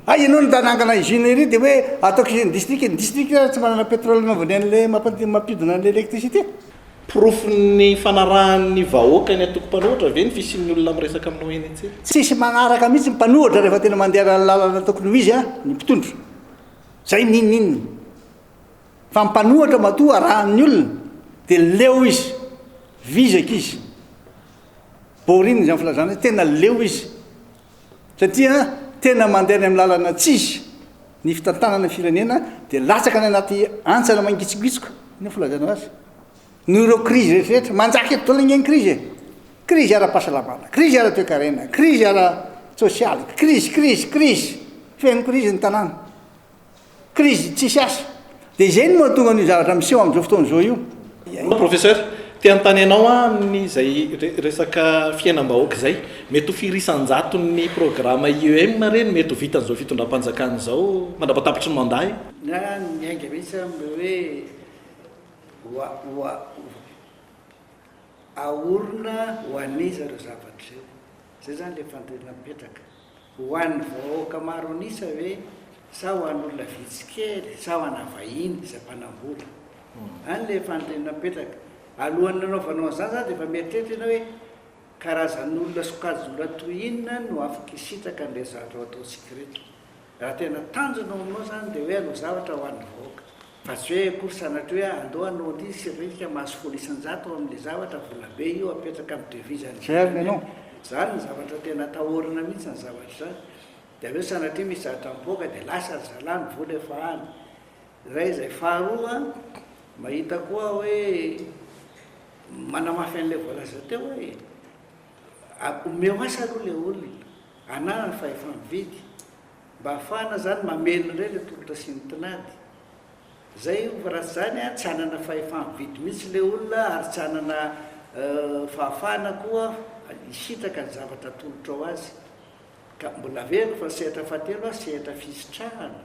[SPEAKER 2] Hay ianao no nanangana usine ery dia hoe ataoko isaky ny district, ny district tsy manana pétrole anaovany an'ilay mampiodina an'ilay électricité.
[SPEAKER 1] Porofon'ny fanarahan'ny vahoaka ny antoko mpanohitra ve ny fisian'ny olona miresaka aminao eny an-tsena?
[SPEAKER 2] Tsisy manaraka mihitsy ny mpanohitra rehefa tena mandeha raha ny lalana tokony ho izy ny mpitondra. Zay n'inon'inona. Fa ny mpanohitra matoa arahan'ny olona dia leo izy, vizaka izy. Boring izany filazana izany, tena leo izy. Satria tena mandeha any amin'ny lalana tsy izy ny fitantanana ny firenena dia latsaka any anaty hantsana mangitsokitsoka, inona filazana azy? Noho ireo krizy rehetra rehetra, manjaka eto daholo ange ny krizy e! Krizy ara-pahasalamana, krizy ara-toekarena, krizy ara-tsosialy, krizy, krizy, krizy, feno krizy ny tanàna. Krizy tsisy asa. Dia izay no mahatonga an'io zavatra miseho amin'izao fotoana izao io.
[SPEAKER 1] Professeur, Te hanontany anao aho amin'izay resaka fiainam-bahoaka izay. Mety ho firy isan-jaton'ny programa IEM re no mety ho vitan'izao fitondram-panjakana izao mandra-patapitry ny mandat e?
[SPEAKER 3] Na miainga mihitsy amin'ilay hoe ho ahorina ho an'iza ireo zavatra ireo. Izay izany ilay fanontaniana mipetraka. Ho an'ny vahoaka maro an'isa ve sa ho an'olona vitsy kely sa ho ana vahiny izay mpanam-bola? Any ilay fanontaniana mipetraka. Alohan'ny nanaovanao an'izany izany dia efa mieritreritra ianao hoe karazan'olona sokajin'olona toy inona no afaka hisitraka an'ireto zavatra ho ataontsika ireto. Raha tena tanjona ao aminao izany dia hoe hanao zavatra ho an'ny vahoaka. Fa tsy hoe akory sanatria hoe andao hanao an'ity sy mahazo 10% ao amin'ilay zavatra, vola be io apetraka amin'ny devise any ivelany any. Izany ny zavatra tena atahorana mihitsy izany zavatra izany. Dia avy eo sanatria misy zavatra mivoaka dia lasa ry zalahy ny vola efa any. Iray izay. Faharoa, mahita koa aho hoe manamafy an'ilay voalaza teo hoe omeo asa aloha ilay olona, ananany fahefa-mividy. Mba ahafahana zany mamely indray le tolotra sy ny tinady. Zay io fa raha tsy zany an, tsy hanana fahefa-mividy mihitsy le olona ary tsy hanana fahafahana koa hisitraka ny zavatra atolotrao azy. Ka mbola averiko fa ny sehatra fahatelo an, sehatra fisitrahana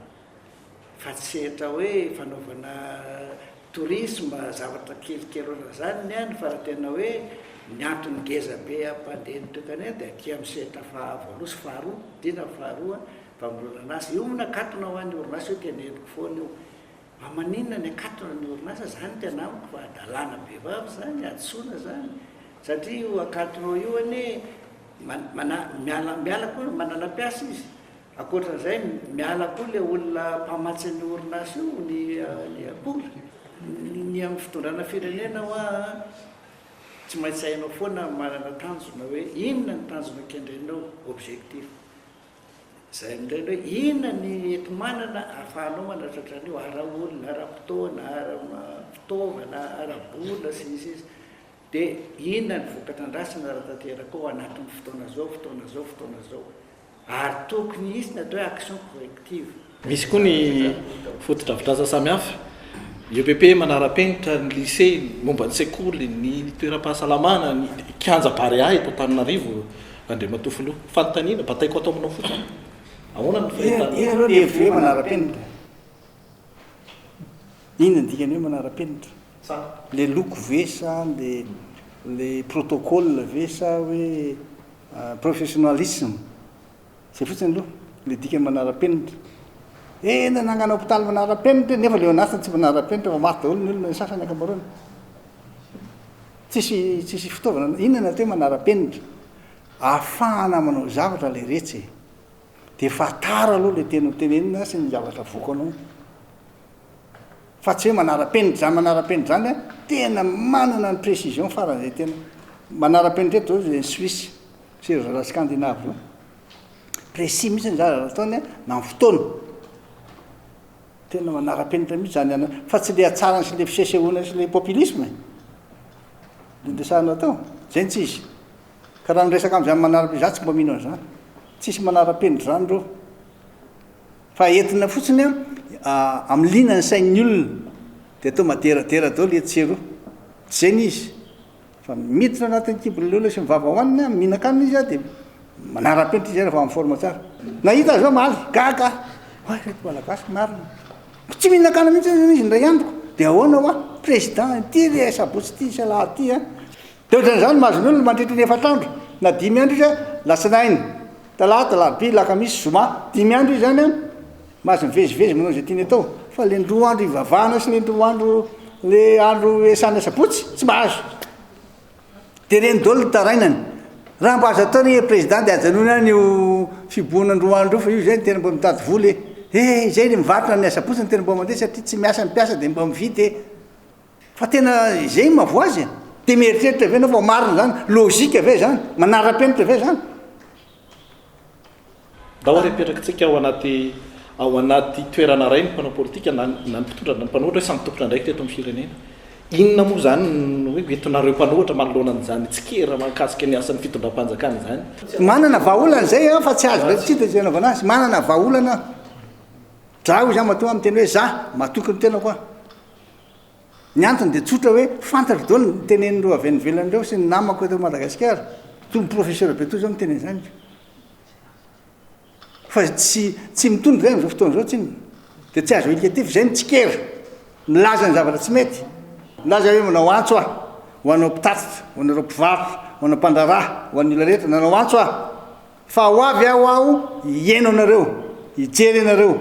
[SPEAKER 3] fa tsy sehatra hoe fanaovana tourisme, zavatra kelikely ohatran'izany ny any fa raha tena hoe ny antony ngeza be hampandeha ny toekarena dia aty amin'ny sehatra faha voaloha sy faharoa, indrindra ny faharoa, famoronana asa. Io moa nakatona ho an'ny orinasa io teneniko foana io. Fa maninona ny akatona ny orinasa? Zany tena amiko fa hadalana be vava zany, hadisoana zany. Satria io akatonao io anie mana- miala miala koa manala mpiasa izy. Ankoatran'izay, miala koa ilay olona mpamatsy an'io orinasa io, ny ny akora. Ny amin'ny fitondrana firenena hoa tsy maintsy hainao foana manana tanjona hoe inona ny tanjona kendrenao, objectif. Izay indray ny hoe inona ny enti-manana ahafahanao manatratra an'io, ara-olona, ara-potoana, ara-fitaovana, ara-bola, sy ny sisa. Dia inona ny vokatra andrasana raha tanteraka ao anatin'ny fotoana izao, fotoana izao, fotoana izao. Ary tokony hisy ny atao hoe action corrective.
[SPEAKER 1] Misy koa ny fotodrafitrasa samihafa, ny EPP manara-penitra, ny lycée, ny momba ny sekoly, ny toeram-pahasalamana, ny kianja Barea eto Antananarivo, Andriamatoa Filoha. Fanontaniana, bataiko ato aminao fotsiny. Ahoana no fahitana.
[SPEAKER 2] Inona aloha ny hevitry hoe manara-penitra? Inona ny dikan'ny hoe manara-penitra? Le loko ve sa le le protocole ve sa hoe professionnalisme? Zay fotsiny aloha le dikany manara-penitra. Eh nanangana hopitaly manara-penitra nefa le ao anatiny tsy manara-penitra fa maty daholo ny olona ny sasany ankamaroany. Tsisy tsisy fitaovana, inona ny atao hoe manara-penitra? Ahafahana manao zavatra le retsy e. Dia efa tara aloha le teny ho tenenina sy ny zavatra avoakanao. Fa tsy hoe manara-penitra, izany manara-penitra izany an, tena manana ny précision faran'izay tena manara-penitra eto zao ny Suisse sy ireo zalahy Scandinave ireo. Précis mihitsy ny zavatra ataony an, na ny fotoana. Tena manara-penitra mihitsy izany ana, fa tsy le hatsarany sy le fisesehoana sy le populisme e. Le resahana atao, zay ny tsy izy. Ka raha miresaka amin'izany manara-penitra, za tsy mba mino an'izany. Tsisy manara-penitra izany ireo. Fa entina fotsiny an, amiliana ny sain'ny olona, dia atao maderadera daholo etsy sy eroa. Tsy izay ny izy. Fa miditra anatin'ny kibon'ilay olona sy ny vava hohaniny an, mihinan-kanina izy an, dia manara-penitra izy rehefa en forme tsara. Nahita azy aho omaly, gaga aho. Oay ireto Malagasy marina. Tsy mihinan-kanina mihitsy aza izy indray andro. Dia ahoana hoa, président ity ry sabotsy ity sy alahady ity an. Dia ohatran'izany mahazo ny olona mandritra ny efatra andro na dimy andro izy an, alatsinainy, talata, alarobia, alakamisy, zoma, dimy andro izy izany an, mahazo mivezivezy manao izay tiany atao, fa le ndroa andro ivavahana sy le ndroa andro le andro iasana sabotsy tsy mahazo. Dia ireny daholo ny tarainany. Raha mba azo atao anie président dia ajanony any io fibohana ndroa andro io fa io izay no tena mba mitady vola e. Eh, izay le mivarotra ny asabotsy no tena mba mandeha satria tsy miasa ny mpiasa dia mba mividy e. Fa tena izay no mahavoa azy e! Dia mieritreritra ve ianao fa marina izany? Logique ve izany? Manara-penitra ve izany?
[SPEAKER 1] Ndao ary apetrakintsika ao anaty ao anaty toerana iray ny mpanao politika na na ny mpitondra na ny mpanohitra hoe samy tompon'andraikitra eto amin'ny firenena. Inona moa izany no hoe entinareo mpanohitra manoloana an'izany tsikera mahakasika ny asan'ny fitondram-panjakana izany?
[SPEAKER 2] Manana vahaolana izay aho fa tsy azo tsy hita izay anaovana azy. Manana vahaolana aho. Za hoy za matoa miteny hoe za matoky ny tenako aho. Ny antony dia tsotra hoe fantatro daholo ny tenenin'ireo avy any ivelany ireo sy ny namako eto Madagasikara. Toy ny professeur Betoa izao miteny an'izany. Fa tsy tsy mitondra izay amin'izao fotoana izao tsinona. Dia tsy azo ahilika aty fa izay mitsikera, milaza ny zavatra tsy mety. Milaza hoe manao antso aho ho anao mpitatitra, ho anareo mpivarotra, ho anao mpandraharaha, ho an'ny olona rehetra, nanao antso aho fa ho avy aho aho hihaino anareo, hijery anareo,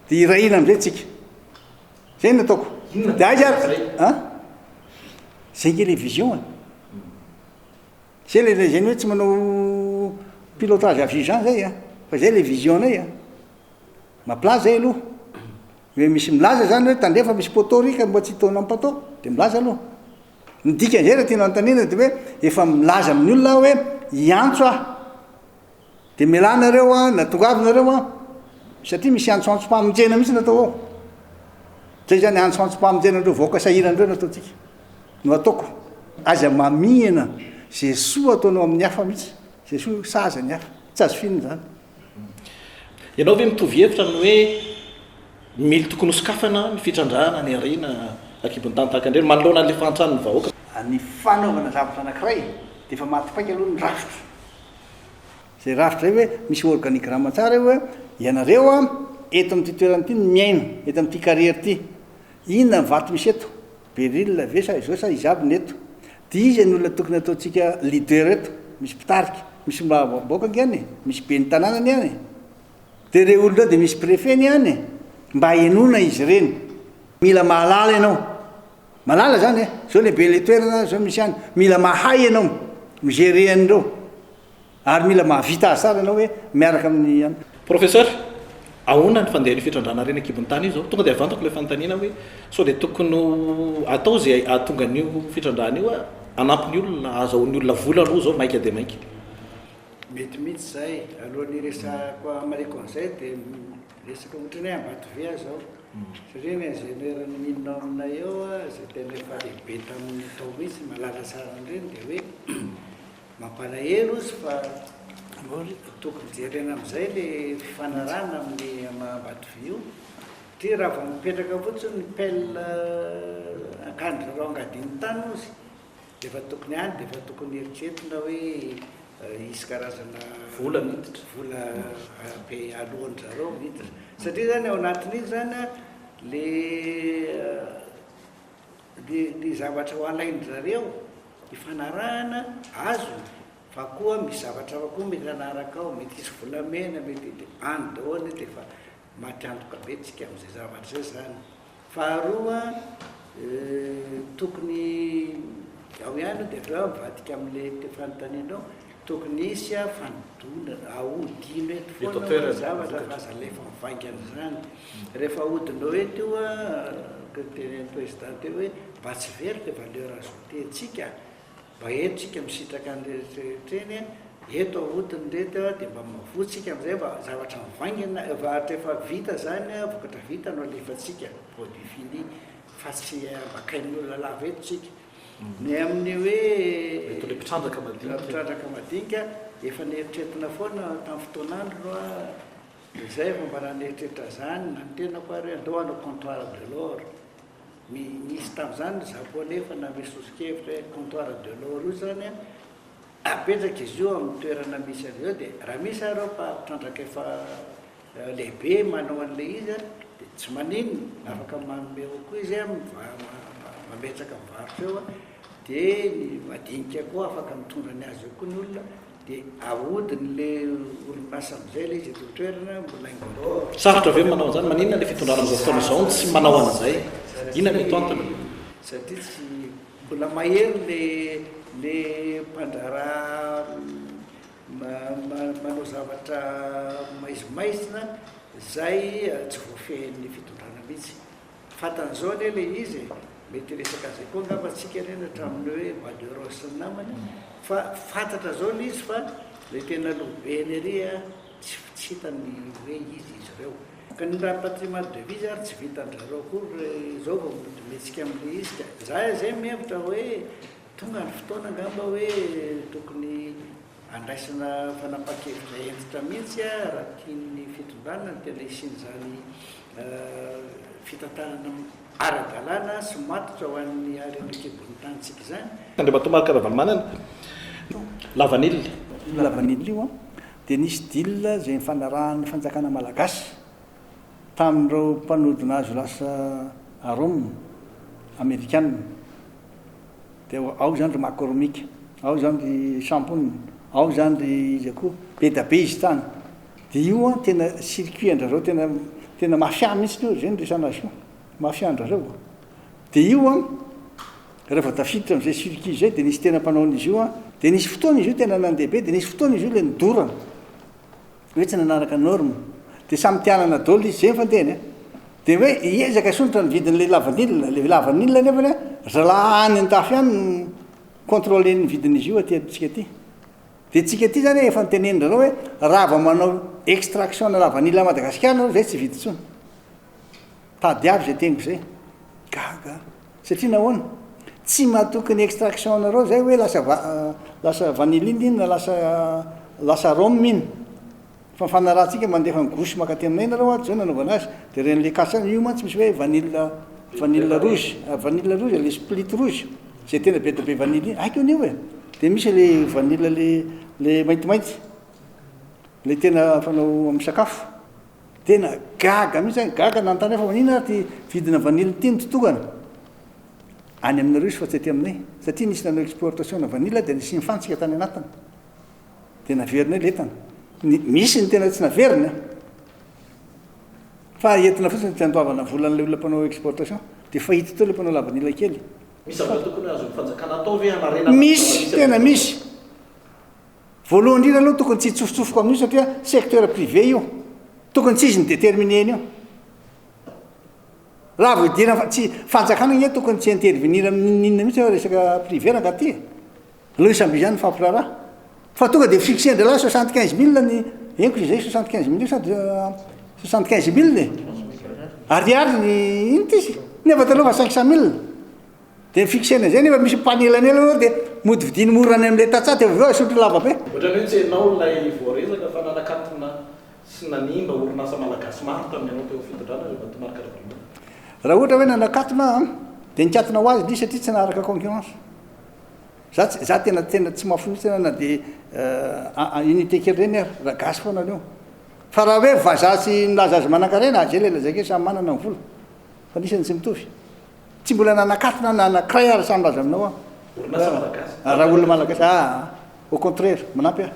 [SPEAKER 2] dia hiray hina amin'izay tsika. Zay no ataoko. Dia aiza ary? An? Zay nge le vision e. Zay le lazainy hoe tsy manao pilotage à vue zany zay a. Fa zay le vision-nay a. Mampilaza zay aloha. Hoe misy milaza zany hoe tandremo fa misy poteau ry ka mba tsy hitaona amin'ny poteau. Dia milaza aloha. Ny dikan'izay raha tianao anontaniana dia hoe efa milaza amin'ny olona aho hoe hiantso aho. Dia mialà nareo an, na tongava nareo an, satria misy antsoantsom-pamonjena mihitsy natao ao. Zay zany antsoantsom-pamonjena an'ireo vahoaka sahirana ireo nataontsika, no ataoko. Aza mamihina ze soa ataonao amin'ny hafa mihitsy, ze soa sahaza ny hafa, tsy azo finina izany.
[SPEAKER 1] Ianao ve mitovy hevitra amin'ny hoe mily tokony hosokafana ny fitrandrahana ny harena ankibon'ny tany tahaka an'ireny manoloana an'ilay fahantran'ny vahoaka?
[SPEAKER 2] Ny fanaovana zavatra anankiray dia efa maty paika aloha ny rafitra. Izay rafitra izay hoe misy organigramme tsara eo hoe ianareo an, eto amin'ity toerana ity no miaina, eto amin'ity carrière ity. Inona ny vato misy eto? Beryl ve sa izao sa iza avy ny eto? Dia iza ny olona tokony ataontsika leader eto? Misy mpitarika, misy mbahoaka ange any e, misy ben'ny tanàna anie any e. Dia ireo olona ireo dia misy préfet anie any e. Mba henoina izy ireny. Mila mahalala ianao. Malala zany e, zao lehiben'ilay toerana, zao misy any. Mila mahay ianao mi-gérer an'ireo. Ary mila mahavita azy tsara ianao hoe miaraka amin'ny an.
[SPEAKER 1] Professeur, ahoana ny fandehan'io fitrandrahana harena an-kibon'ny tany io izao? Tonga dia avantako ilay fanontaniana hoe sao dia tokony ho atao izay hahatonga an'io fitrandrahana io hanampy ny olona, hahazahoan'ny olona vola aloha izao maika dia maika.
[SPEAKER 3] Mety mihitsy izay. Alohan'ny hiresahako hamaliako an'izay dia miresaka ohatran'ny hoe Ambatovy aho izao. Satria ny ingénieur ny mine ao aminay eo izay tena efa lehibe tamin'ny tao mihitsy, mahalala tsara an'ireny dia hoe Mampalahelo ozy fa tokony jerena amizay le fifanarahana amin'ny Ambatovy io satria raha vao mipetraka fotsiny ny pelle ankandry zareo angadin'ny tany ozy de efa tokony any de efa tokony eritreretina hoe hisy karazana
[SPEAKER 1] vola miditra
[SPEAKER 3] vola be alohan-dry zareo miditra satria zany ao anatin'iny zany le Le le zavatra ho alain-dry zareo ifanarahana azony fa koa misy zavatra hafa koa mety hanaraka ao, mety hisy volamena, mety de any daholo anie de efa maty antoka be tsika amin'izay zavatra izay zany. Faharoa tokony ao ihany io de avy eo aho mivadika amin'le fanontanianao, tokony hisy fanodonana, ahodino eto foana ny zavatra fa aza alefa mivaingana izany. Rehefa ahodinao eto io araka ny tenenin'ny président teo hoe mba tsy very le valeur ajoutée ntsika, mba eto tsika misitraka an'ireny rehetra rehetra ireny, eto ahodina ireto dia mba mavoa tsika amin'izay mba zavatra mivaingana, zavatra efa vita zany, vokatra vita no alefantsika, produit fini, fa tsy ambakain'ny olona lava eto tsika. Ny amin'ny hoe
[SPEAKER 1] Mety ho le mpitrandraka madinika.
[SPEAKER 3] Mpitrandraka madinika, efa neritreretina foana tamin'ny fotoan'andro aloha, Dia izay efa mba naneritreritra izany na ny tenako ary hoe andao hanao comptoir de l'or. Ny nisy tamin'izany ny japonais efa nanome soso-kevitra hoe comptoir de l'or io izany an, apetraka izy io amin'ny toerana misy an'izao dia raha misy ary ao mpitrandraka efa lehibe manao an'ilay izy an, dia tsy maninona, afaka manome ao koa izy an, mametraka mivarotra eo an, dia ny madinika koa afaka mitondra ny azy eo koa ny olona. Dia ahodiny le orinasa amizay le izy eto an-toerana mbola ingodor.
[SPEAKER 1] Sarotra ve ny manao an'izany? Maninona le fitondrana amin'izao fotoana izao no tsy manao an'izay? Inona mety ho antony?
[SPEAKER 3] Satria tsy mbola mahery le le mpandraharaha manao zavatra maizimaizina izay tsy voafehin'ny fitondrana mihitsy. Fantany zao anie le izy e, mety hiresaka an'izay koa angamba tsika anie hatramin'ny hoe bois de rose sy ny namany fa fantatra zao le izy fa le tena lohobeny ery a tsy tsy hitany hoe iza izy ireo. Ka ny rapatriement de devise ary tsy vitan-dry zareo akory zao vao mody mihetsika amin'le izy ka za zay mihevitra hoe tonga ny fotoana angamba hoe tokony Andraisana fanapahan-kevitra hentitra mihitsy raha tian'ny fitondrana ny tena hisian'izany. fitantanana ara-dalàna sy matotra ho an'ny harena an-kibon'ny tanintsika izany.
[SPEAKER 1] Andriamatoa Marc Ravalomanana, lavanila.
[SPEAKER 2] Io lavanila io dia nisy deal izay nifanarahan'ny fanjakana malagasy tamin'ireo mpanodina azy ho lasa arôme amerikana. Dia ao izany ry McCormick, ao izany ry Shampoo, ao izany ry iza koa, be da be izy tany. Dia io an, tena circuit an-dRareo, tena tena mafia mihitsy io, izay no resahana azy io, mafia an-dRareo. Dia io an, rehefa tafiditra amin'izay circuit izay dia nisy tena mpanao an'izy io an, dia nisy fotoana izy io tena nandeha be, dia nisy fotoana izy io ilay nodorana. Hoe tsy nanaraka norme. Dia samy te hanana daholo izy, zay ny fantehiny a. Dia hoe hiezaka hisondrotra ny vidin'ilay lavanila, ilay lavanila nefany a, ry zalahy any an-dafy any no contrôler ny vidin'izy io aty amintsika aty. Dia tsika aty zany efa notenenin-dry zareo hoe raha vao manao extraction-na lavanila à Madagasikara nareo zay tsy hividy intsony. Tadiavo izay teniko izay. Gaga aho. Satria nahoana? Tsy matoky ny extraction nareo zay hoe lasa lasa vanilline iny na lasa lasa rhum iny. Fa nifanarahantsika mandefa ny gouche makaty aminay nareo ato zao nanaovana azy. De reny le kasa io mantsy misy hoe vanille vanille rouge, vanille rouge le split rouge zay tena be dia be vanille iny. Haiko an'io e. De misy le vanille le le maintimainty. Le tena fanao amin'ny sakafo. Tena gaga mihitsy aho, gaga nanontany aho fa maninona ary ity vidina vanille ity no totongana any aminareo izy fa tsy aty aminay, satria nisy nanao exportation-na vanille dia nisy nifantsika tany anatiny, dia naverinay ilay entana. Ny, misy ny tena tsy naveriny an! Fa entina fotsiny tsy andoavana vola an'ilay olona mpanao exportation, dia efa hita teo ilay mpanao lavanila kely.
[SPEAKER 1] Misy zavatra tokony azon'ny fanjakana atao ve hanarenana ny
[SPEAKER 2] Misy,
[SPEAKER 1] zava-misy
[SPEAKER 2] tena
[SPEAKER 1] amin'izao?
[SPEAKER 2] misy. Voalohany indrindra aloha tokony tsy hitsofotsofoka amin'io satria secteur privé io. Tokony tsy izy ni-determiner an'io. Raha vao idirana tsy fanjakana ange tokony tsy intervenir amin'inona mihitsy raha resaka privé rangaha ty e. Aleo isamby izany mifampiraharaha. Fa tonga dia fixer-ndralahy 75000 ny henoko izay 75000 io sa 75000 e. Ariary ny inona ty izy? Nefa taloha fa 500000. Dia mi-fixer-na izay nefa misy mpanelanelana ao dia mody vidiany mora any amin'ilay tantsaha dia avy eo asotro lava be.
[SPEAKER 1] Ohatran'ny hoe tsy ianao ilay voaresaka fa nanakatona sy nanimba orinasa malagasy maro tamin'ny ianao teo amin'ny fitondrana ry Ramatoa Marc Ravalomanana.
[SPEAKER 2] Raha ohatra hoe nanakatona aho dia nikatona ho azy ilay izy satria tsy naharaka concurrence. Za tsy, za tena tena tsy mahafoy mihitsy na dia unité kely ireny ary, raha gasy foana aleo. Fa raha hoe vazaha sy milaza azy manankarena, izay ilay lazaiko hoe samy manana ny vola fa ny isany tsy mitovy. Tsy mbola nanakatona na anakiray ary sahy milaza aminao aho.
[SPEAKER 1] Orinasa malagasy.
[SPEAKER 2] Raha olona malagasy, aa, au contraire, manampy aho.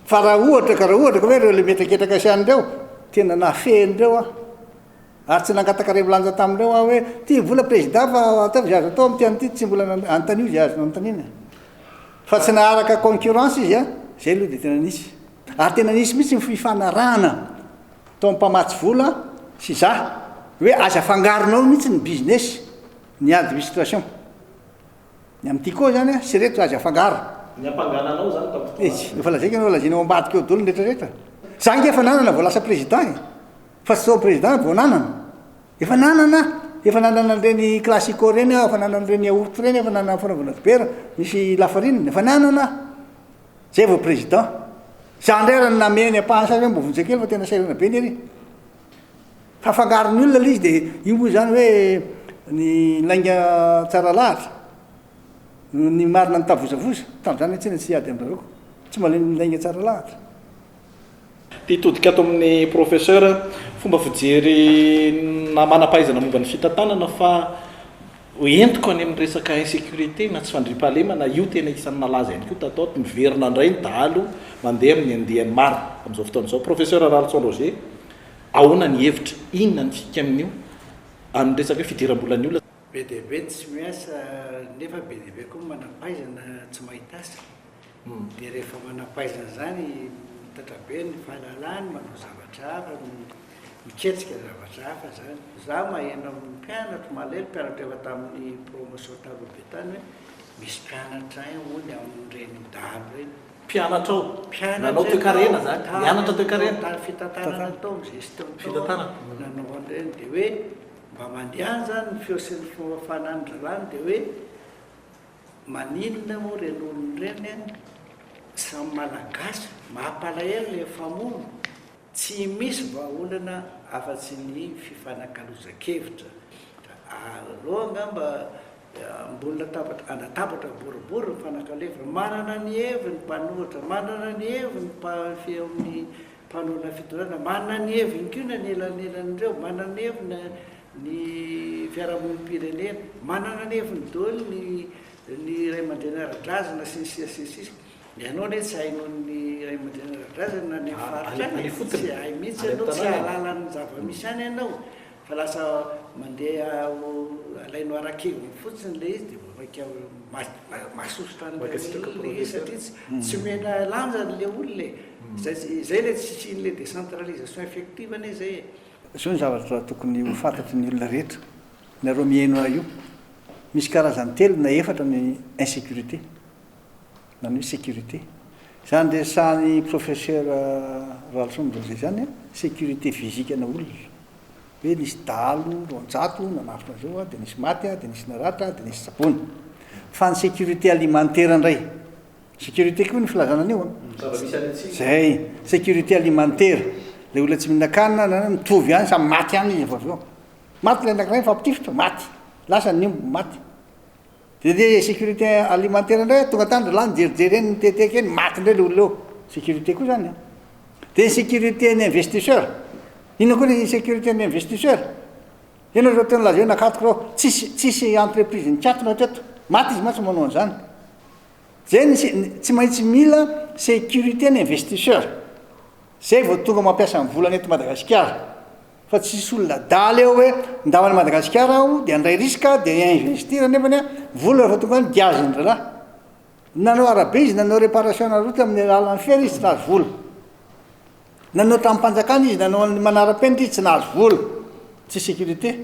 [SPEAKER 2] Fa raha ohatra ka raha ohatra ka hoe ireo le mihetraketraka sy an'ireo, tena nahafehy an'ireo aho. Ary tsy nangataka revolanja tamin'ireo aho hoe, ty vola président fa ataovy izay azo atao amin'ity an'ity, tsy mbola anontanio izay azonao anontaniana. Fa tsy naharaka concurrence izy an, izay aloha dia tena nisy. Ary tena nisy mihitsy ny fifanarahana. Tao mpamatsy vola sy za hoe aza afangaronao mihitsy ny business ny administration ny amin'ny tiko zany a sy reto aza afangaro.
[SPEAKER 1] Ny ampangana anao zany tamin'ny fotoana.
[SPEAKER 2] Izy efa lazaiko ianao lazainao ambadika eo daholo ny rehetra rehetra. Za nge efa nanana vao lasa président e. Fa tsy tao président vao nanana. Efa nanana aho. Efa nanana an'ireny classico ireny aho, efa nanana an'ireny yaourt ireny, efa nanana fanaovana dibera misy lafarinina, efa nanana aho. Zay vao président. Za ndray raha namehy ny ampahany sasany hoe mbo vonjeo kely fa tena sahirana be ny ery. Fa afangaron'ny olona ilay izy dia io moa izany hoe ny lainga tsara lahatra, ny marina nitavozavoza. Tamin'izany aho tsinona tsy hiady amin-dry zareo. Tsy malemy ny lainga tsara lahatra.
[SPEAKER 1] Te hitodika ato amin'ny Professeur, fomba fijery na manam-pahaizana momba ny fitantanana fa entiko any amin'ny resaka insécurité na tsy fandriampahalemana, io tena isan'ny nalaza ihany koa tato ato, miverina indray ny dahalo mandeha amin'ny andiany maro amin'izao fotoana izao. Professeur Ralison Roger, ahoana ny hevitra, inona ny fika amin'io, amin'ny resaka hoe fidiram-bolan'ny olona?
[SPEAKER 3] Be dia be ny tsy miasa nefa be dia be koa ny manam-pahaizana tsy mahita asa. Dia rehefa manam-pahaizana izany, mitatra be ny fahalalany, manao zavatra hafa, miketrika zavatra hafa izany. Izaho maheno amin'ny mpianatro, malahelo mpianatra efa tamin'ny promotion taloha be tany hoe misy mpianatra any hono amin'ireny dahalo ireny.
[SPEAKER 1] Mpianatra ao?
[SPEAKER 3] Mpianatra
[SPEAKER 1] Nanao toekarena izany? Nianatra toekarena?
[SPEAKER 3] Tany fitantanana tao amin'ny gestion tao.
[SPEAKER 1] Fitantanana.
[SPEAKER 3] Nanao an'ireny dia hoe mba mandehana izany ny feo sy ny fomba fanan'ny dralany dia hoe Maninona moa ireny olona ireny an, samy malagasy, mampalahelo le mifamono. Tsy misy vahaolana afa-tsy ny fifanakalozan-kevitra. Aleo angamba ambony latabatra, an-databatra boribory mifanakalo hevitra. Manana ny heviny ny mpanohitra, manana ny heviny ny amin'ny mpanohana fitondrana, manana ny heviny koa ny anelanelan'ireo, manana ny heviny ny fiarahamonim-pirenena, manana ny heviny daholo ny ny ray aman-dreny ara-drazana sy ny sisa sy ny sisa. Ianao anie tsy hay noho ny ray aman-dreny ara-drazana na any amin'ny faritra any e, tsy hay mihitsy ianao, tsy hahalala ny zava-misy any ianao fa lasa mandeha alainao ara-keviny fotsiny ilay izy dia vao mainka mahasosotra an'ilay olona ilay izy satria tsy omena lanjany ilay olona e. Izay izay ilay tsy fisian'ilay décentralisation effective anie izay e.
[SPEAKER 2] Izao ny zavatra tokony ho fantatry ny olona rehetra, nareo mihaino ahy io, misy karazany telo na efatra ny insécurité. na ny hoe sécurité. Izany resahan'i Professeur Ralison Roger izany an, sécurité physique ana olona. Hoe nisy dahalo 200 nanafika an'izao an, dia nisy maty an, dia nisy naratra an, dia nisy tsaboina. Fa ny sécurité alimentaire indray, sécurité koa ny filazana an'io an.
[SPEAKER 1] Zava-misy any atsimo.
[SPEAKER 2] Zay, sécurité alimentaire, ilay olona tsy mihinan-kanina na mitovy ihany, samy maty ihany izy avy eo. Maty ilay anankiray mifampitifitra, maty. Lasa ny omby, maty. Dia le sécurité alimentaire indray tonga tany ry lahy nijerijery eny niteteky eny maty indray le olona eo. Sécurité koa zany an. Dia ny sécurité ny investisseur. Inona koa ny sécurité ny investisseur? Ianao zao teo nilaza hoe nakatoko reo. Tsisy tsisy entreprise nikatona hatreto. Maty izy mantsy manao an'izany. Zay ny tsy maintsy mila sécurité ny investisseur. Zay vao tonga mampiasa ny volany eto Madagasikara. Fa tsisy olona adala eo hoe ndao any Madagasikara aho dia handray risque dia hi-investir nefany an, vola rehefa tonga any giaziny ralahy. Nanao arabe izy, nanao réparation na route amin'ny alalan'ny fera izy tsy nahazo vola. Nanao tranom-panjakana izy, nanao an'ny manara-penitra izy tsy nahazo vola. Tsy sécurité.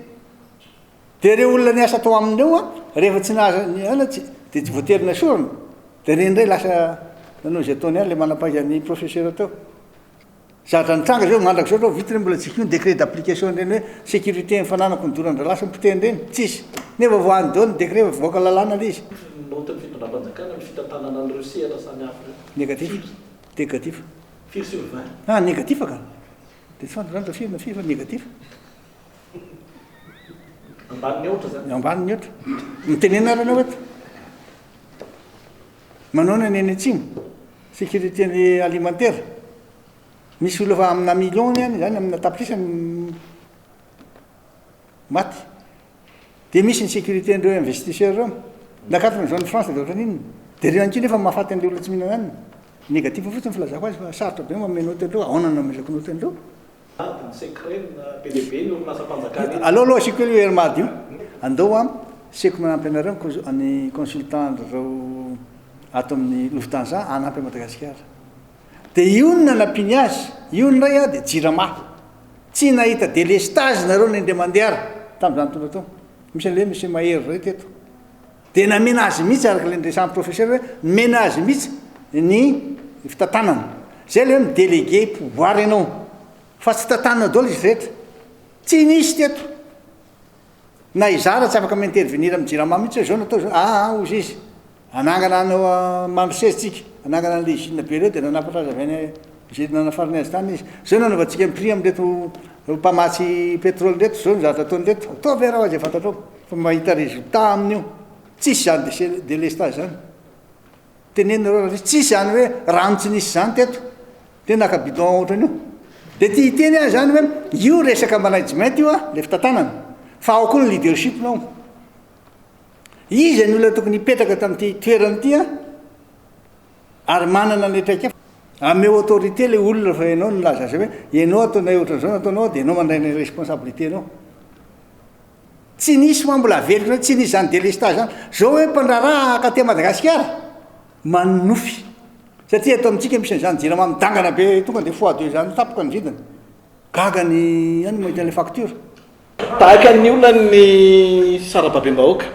[SPEAKER 2] Dia ireo olona niasa tao aminy ireo an, rehefa tsy nahazo ny aina tsy dia tsy voatery nesorina. Dia ireny indray lasa nanao izay ataony any ilay manam-pahaizan'ny professeur teo. Zavatra nitranga zao mandrakizao zao vita mbola tsy ny décret d'application ireny hoe sécurité ny fananako ny doran-dralahy sy ny mpiteny ireny, tsisy. Nefa voahany daholo ny décret fa voaka lalàna ilay izy.
[SPEAKER 1] Naotin'ny fitondram-panjakana ny fitantanana an'ireo sehatra samihafa ireo.
[SPEAKER 2] Négatif. Négatif.
[SPEAKER 1] Firy sur 20?
[SPEAKER 2] Ah, négatif ka. Dia tsy fantatro zany raha firy na firy fa négatif.
[SPEAKER 1] Ambanin'ny aotra zany.
[SPEAKER 2] Ambanin'ny aotra. Mitenena ary ianao eto. Manaona ny any atsimo? Sécurité alimentaire. Misy olona efa amina millions ny any zany, amina tapitrisa maty. Dia misy ny sécurité an'ireo investisseurs ireo. Nakatona ny zone franche dia ohatran'inona? Dia ireo ihany koa nefa mahafaty an'ilay olona tsy mihinana hanina. Négatif fotsiny ny filazako azy fa sarotra be ny manome naoty an'ireo. Ahoana no nanomezako naoty an'ireo?
[SPEAKER 1] Ady ny Secren, be dia be ny orinasam-panjakana eto.
[SPEAKER 2] Aleo aloha asiako kely io Air Mad io. Andao an, asiako manampy anareo ny consultant reo ato amin'ny Lufthansa hanampy an'i Madagasikara. Dia io no nanampiany azy, io indray an dia Jirama. Tsy nahita délestage nareo na indray mandeha ary tamin'izaho nitondra tao. Misy an'ilay hoe Monsieur Mahery izay teto. Dia namena azy mihitsy araka ilay niresahan'ny professeur hoe nomena azy mihitsy ny fitantanana. Izay ilay hoe mi-déléguer pouvoir ianao fa tsy tantanina daholo izy rehetra. Tsy nisy teto. Na izaho ary tsy afaka mi-intervenir amin'ny jirama mihitsy hoe izao no atao izao. Aa hozy izy. Hanangana anao Mandroseza tsika. Hanangana an'ilay usine be ireo dia nanafatra azy avy any izay nanafarany azy tany izy. Izao nanaovantsika ny prix amin'ireto mpamatsy pétrole ireto, izao ny zavatra ataon'ireto. Ataovy ary hoa izay fantatrao fa mahita résultat amin'io. Tsisy izany délestage izany. Tenenina ireo raha tsisy izany hoe rano tsy nisy izany teto. Dia naka bidon ohatran'io. Dia te hiteny aho izany hoe io resaka management io an, ilay fitantanana. Fa ao koa ny leadership nao. Iza ny olona tokony hipetraka tamin'ity toerana ity an? Ary manana an'ilay traikefa. Ameo autorité ilay olona fa ianao no nilaza azy hoe ianao ataonay ohatran'izao no ataonao dia ianao mandray ny responsabilité-nao. Tsy nisy hoa mbola averiko hoe tsy nisy izany délestage izany. Zao hoe mpandraharaha haka aty Madagasikara, manonofy. Satria eto amintsika misy an'izany jirama midangana be tonga dia fois deux izany tampoka ny vidiny. Gaga ny any mahita an'ilay facture.
[SPEAKER 1] Tahaka ny olan'ny sarababem-bahoaka.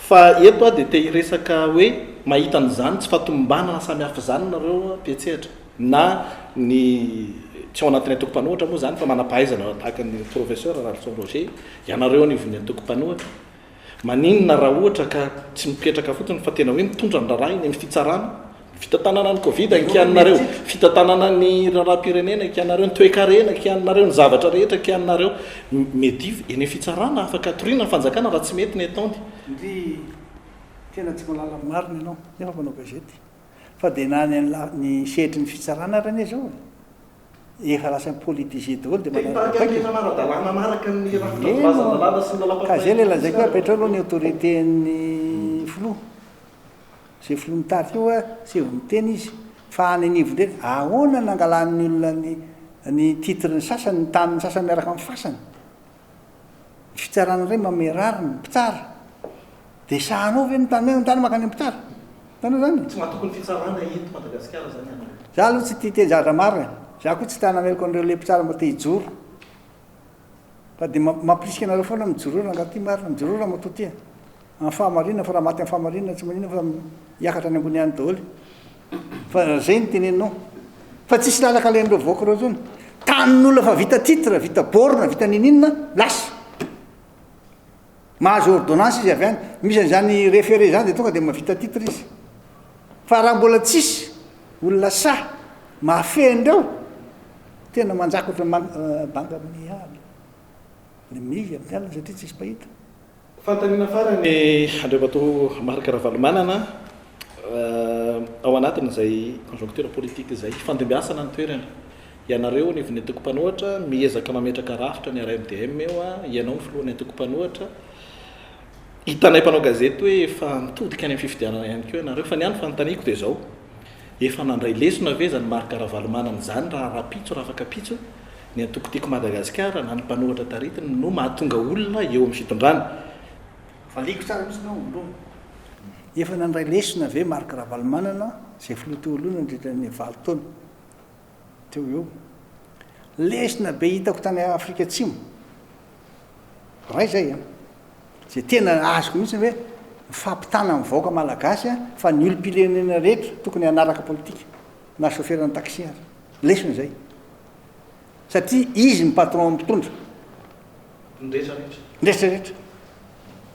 [SPEAKER 1] Fa eto aho dia te hiresaka hoe mahita an'izany tsy fahatomombanana samihafa izany nareo mpiantsehatra na ny tsy ao anatin'ny antoko mpanohitra moa izany fa manam-pahaizana tahaka ny Professeur Ralison Roger, ianareo anivon'ny antoko mpanohitra. Maninona raha ohatra ka tsy mipetraka fotsiny fa tena hoe mitondra ny raharaha eny amin'ny fitsarana? Fitantanana ny Covid kianinareo, fitantanana ny raharaham-pirenena kianinareo, ny toekarena kianinareo, ny zavatra rehetra kianinareo. Mety eny amin'ny fitsarana afaka toriana ny fanjakana raha tsy mety ny ataony.
[SPEAKER 2] Ndry tena tsy mahalala ny marina ianao nefa mpanao gazety. Fa dia na ny ny sehatry ny fitsarana ary anie izao e! Efa lasa mi-politiser daholo dia manaraka
[SPEAKER 1] baiko e! Ara-dalàna araka ny rafitra voalazan'ny lalàna sy ny
[SPEAKER 2] lalàmpanorenana. Ka izay ilay lazaiko hoe apetrao aloha ny autorité-n'ny filoha. Izay filoha mitarika eo a, tsy vao miteny izy fa any anivony ireny, ahoana nangalan'ny olona ny ny titre ny sasany, ny tanin'ny sasany miaraka amin'ny fasany? Ny fitsarana indray manome rariny ny mpitsara. Dia sahanao ve ny tany ny tany mankany amin'ny mpitsara? Hitanao izany?
[SPEAKER 1] Tsy matoky ny fitsarana eto Madagasikara izany ianao?
[SPEAKER 2] Za aloha tsy tia hiteny zavatra maro e. Za koa tsy te hanameloka an'ireo le mpitsara mba te hijoro. Fa dia mampirisika anareo foana mijoroa rangahy ty marina, mijoroa ramatoa ty a. Amin'ny fahamarinana fa raha maty amin'ny fahamarinana tsy maninona fa hiakatra any ambony any daholo. Fa raha zay no teneninao. Fa tsisy lalaka alehan'ireo vahoaka ireo intsony. Tanin'olona fa vita titre, vita borne, vita ninininona, lasa. Mahazo ordonnance izy avy any. Misy an'izany référé izany dia tonga dia mahavita titre izy. Fa raha mbola tsisy olona sahy mahafehy an'ireo, tena manjaka ohatran'ny banga amin'ny alina. Ny mihidy amin'ny alina satria tsisy mpahita.
[SPEAKER 1] Fanontaniana farany Andriamatoa Marc Ravalomanana, ao anatin'izay conjoncture politique izay, hifandimbiasana ny toerana. Ianareo anivon'ny antoko mpanohitra miezaka mametraka rafitra ny RMDM eo, ianao ny filohan'ny antoko mpanohitra. Hitanay mpanao gazety hoe efa mitodika any amin'ny fifidianana ihany koa ianareo. Fa ny ahy ny fanontaniako dia izao, efa nandray lesona ve izany Marc Ravalomanana izany raha rahampitso, rahafakampitso, Ny antoko Tiako Madagasikara na ny mpanohatra taritiny no mahatonga olona eo amin'ny fitondrana.
[SPEAKER 2] Valiako tsara mihitsy ianao voalohany. Efa nandray lesona ve Marc Ravalomanana izay filoha teo aloha nandritra ny valo taona teo eo? Lesona be hitako tany Afrika Atsimo iray izay an! Izay tena azoko mihitsy hoe ny fampitana amin'ny vahoaka malagasy fa ny olom-pirenena rehetra tokony hanaraka politika na chauffeur-n'ny taxi ary. Lesona izay. Satria izy ny patron mpitondra.
[SPEAKER 1] Ny rehetra rehetra.
[SPEAKER 2] Ny rehetra rehetra.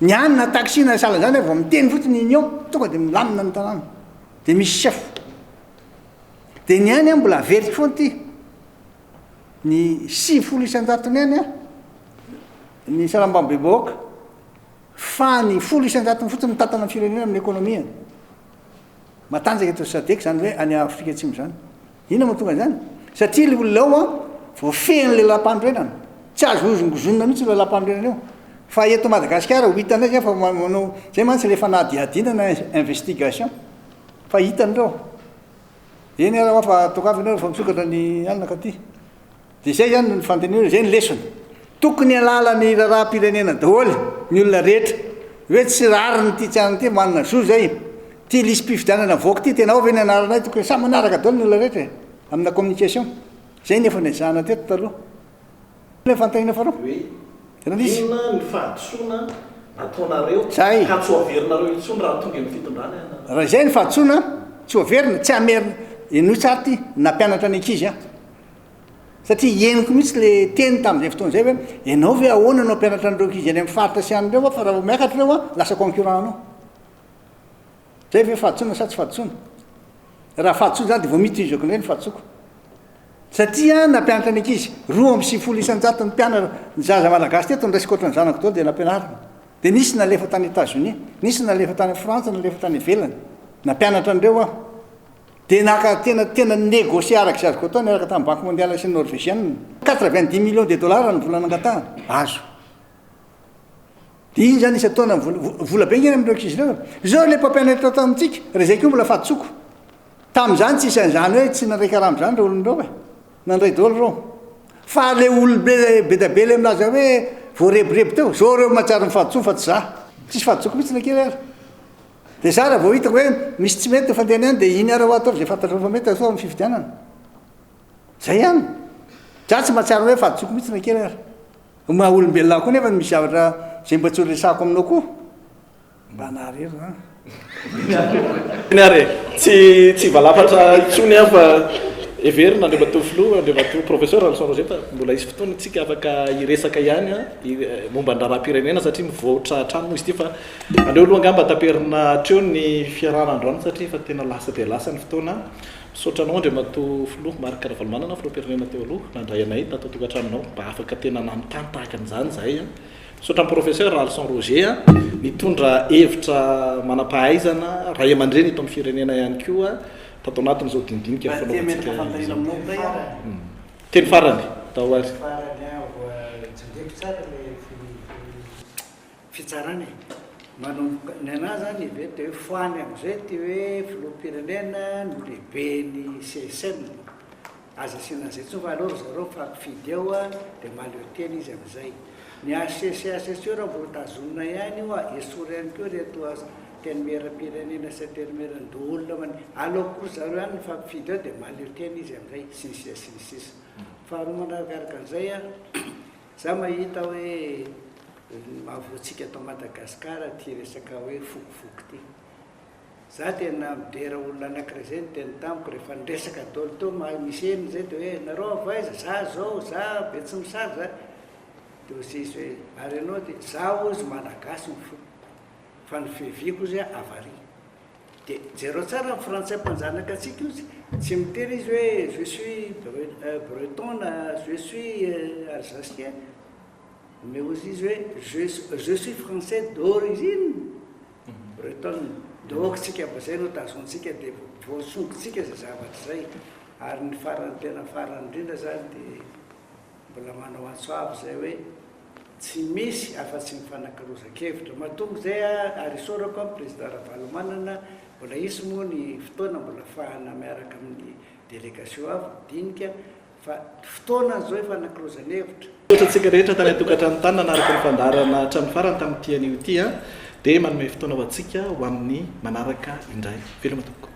[SPEAKER 2] Ny any na taxi na sahala zany vao miteny fotsiny union tonga dia milamina ny tanàna. Dia misy chef. Dia ny any mbola averiko foana ity. Ny 90 isan-jatony any ny sarambabem-bahoaka fa ny 10 isan-jatony fotsiny mitantana ny firenena amin'ny ekonomiany. Matanjaka eto Sadec izany hoe any Afrika Atsimo izany. Inona no mahatonga an'izany? Satria ilay olona ao an, voafehin'ilay lalam-panorenana. Tsy azo hozongozonina mihitsy io lalam-panorenana io. Fa eto Madagasikara ho hitanay izay fa manao, izay mantsy ilay fanadihadiana na investigation. Fa hitan'ireo. Eny ary hoa fa tongava ianao rehefa misokatra ny alina ka aty. Dia izay izany no fandinihana, izay ny lesona. Tokony halala ny raharaham-pirenena daholo ny olona rehetra. Hoe tsy rariny ity tsy an'ity, manana zo izay. Ity lisi-pifidianana avoaka ity, tena ao ve ny anaranay? Tokony samy manaraka daholo ny olona rehetra e, amina communication. Izay no efa nezahana teto taloha. Ilay fanontaniana faharoa.
[SPEAKER 1] Hoe inona ny fahadisoana nataonareo ka tsy ho averinareo intsony raha tonga eo amin'ny fitondrana ianareo?
[SPEAKER 2] Raha izay ny fahadisoana, tsy ho averina, tsy hamerina. Henoy tsara ity, nampianatra ny ankizy aho. Satria henoko mihitsy le teny tamin'izay fotoana izay hoe ianao ve ahoana no hampianatra an'ireo ankizy any amin'ny faritra sy any ireo fa raha vao miakatra ireo lasa concurrent anao. Zay ve fahadisoana sa tsy fahadisoana? Raha fahadisoana izany dia vao mitohizako indray ny fahadisoako. Satria nampianatra ny ankizy, 92 isan-jaton'ny mpianatra, ny zaza malagasy teto noraisiko ohatran'ny zanako daholo dia nampianarina. Dia nisy nalefa tany Etazonia, nisy nalefa tany Frantsa, nalefa tany ivelany. Nampianatra an'ireo aho. Dia naka tena tena ni-negocier araka izay azoko atao niaraka tamin'ny Banque Mondiale sy ny Norvégienne. 90 millions de dollars ny vola nangatahana. Azo. Dia iny izany isan-taona ny vola, vola be ange ny amin'ireo ankizy ireo e. Izao ilay mpampianatra tao amintsika, raha izay koa mbola fahadisoako. Tamin'izany tsisy an'izany hoe tsy nandray karama izany ireo olona ireo e. Nandray daholo ireo. Fa ilay olobe be dia be ilay milaza hoe voarebireby teo, izao ireo mahatsiaro ny fahadisoany fa tsy za. Tsisy fahadisoako mihitsy na kely ary. Dia za raha vao hitako hoe misy tsy mety ny fandehany any dia iny ary hoa ataovy izay fantatrao fa mety atao amin'ny fifidianana. Zay ihany. Za tsy mahatsiaro hoe fahadisoako mihitsy na kely ary. Ny maha olombelona ahy koa nefa misy zavatra izay mba tsy ho resahako aminao koa. Mba naharery zany.
[SPEAKER 1] Eny ary e, tsy tsy hivalapatra intsony aho fa. Heverina Andriamatoa Filoha, Andriamatoa Professeur Ralison Roger fa mbola hisy fotoana isika afaka hiresaka ihany momba ny raharaham-pirenena satria mivoatra hatrany moa izy ity fa aleo aloha angamba taperina hatreo ny fiarahana androany satria efa tena lasa dia lasa ny fotoana. Misaotra anao Andriamatoa Filoha Marc Ravalomanana, Filoham-pirenena teo aloha, nandray anay tato an-tokantranonao mba afaka tena nanontany tahaka an'izany izahay. Misaotra an'i Professeur Ralison Roger nitondra hevitra manam-pahaizana, ray aman-dreny eto amin'ny firenena ihany koa tato anatin'izao dinidinika
[SPEAKER 2] Mba te hametraka
[SPEAKER 1] fanaovantsika
[SPEAKER 2] fanontaniana
[SPEAKER 1] izao.
[SPEAKER 2] aminao indray aho.
[SPEAKER 1] Teny farany, atao ary.
[SPEAKER 3] Teny farany aho, jereko tsara ilay fitsarana e. Manomboka, ny anah zany heveriko dia hoe foany amin'izay ity hoe filoham-pirenena no lehiben'ny CSM. Aza asiana an'izay intsony fa aleo ry zareo mifampifidy eo dia mahaleo tena izy amin'izay. Ny HCC HCC io raha mbola tazonina ihany io esory ihany koa ireto antenimieram-pirenena sy antenimieran-doholona mani, aleo koa ry zareo ihany mifampifidy eo dia mahaleo tena izy amin'izay sy ny sisa sy ny sisa. Faharoa manarakaraka an'izay an, za mahita hoe ny mahavoantsika eto Madagasikara ity resaka hoe fokofoko ity. Za tena midera olona anakiray zay niteny tamiko rehefa niresaka daholo teo mahay misy heno zay de hoe nareo avy aiza za zao za betsimisary za de hozy izy hoe ary ianao de za hozy malagasy ny foko fa ny fiaviako hozy avaria de jereo tsara ny frantsay mpanjanaka antsika hozy tsy miteny izy hoe je suis breton na je suis alsacien mais hozy izy hoe je je suis français d'origine Breton, donc tsika mba zay no tazontsika dia voasongotsika zay zavatra zay, ary ny farany tena farany indrindra zany dia mbola manao antso avo zay hoe tsy misy afa-tsy ny fanakalozan-kevitra, matoa zay ary isaorako an Président Ravalomanana, mbola hisy moa ny fotoana mbola afahana miaraka amin'ny délégation avy midinika Fa fotoana izao hifanakalozana hevitra.
[SPEAKER 1] Misaotra antsika rehetra tany an-tokantrano tany nanaraka ny fandaharana hatramin'ny farany tamin'ity anio ity dia manome fotoana ho antsika ho amin'ny manaraka indray. Veloma tompoko.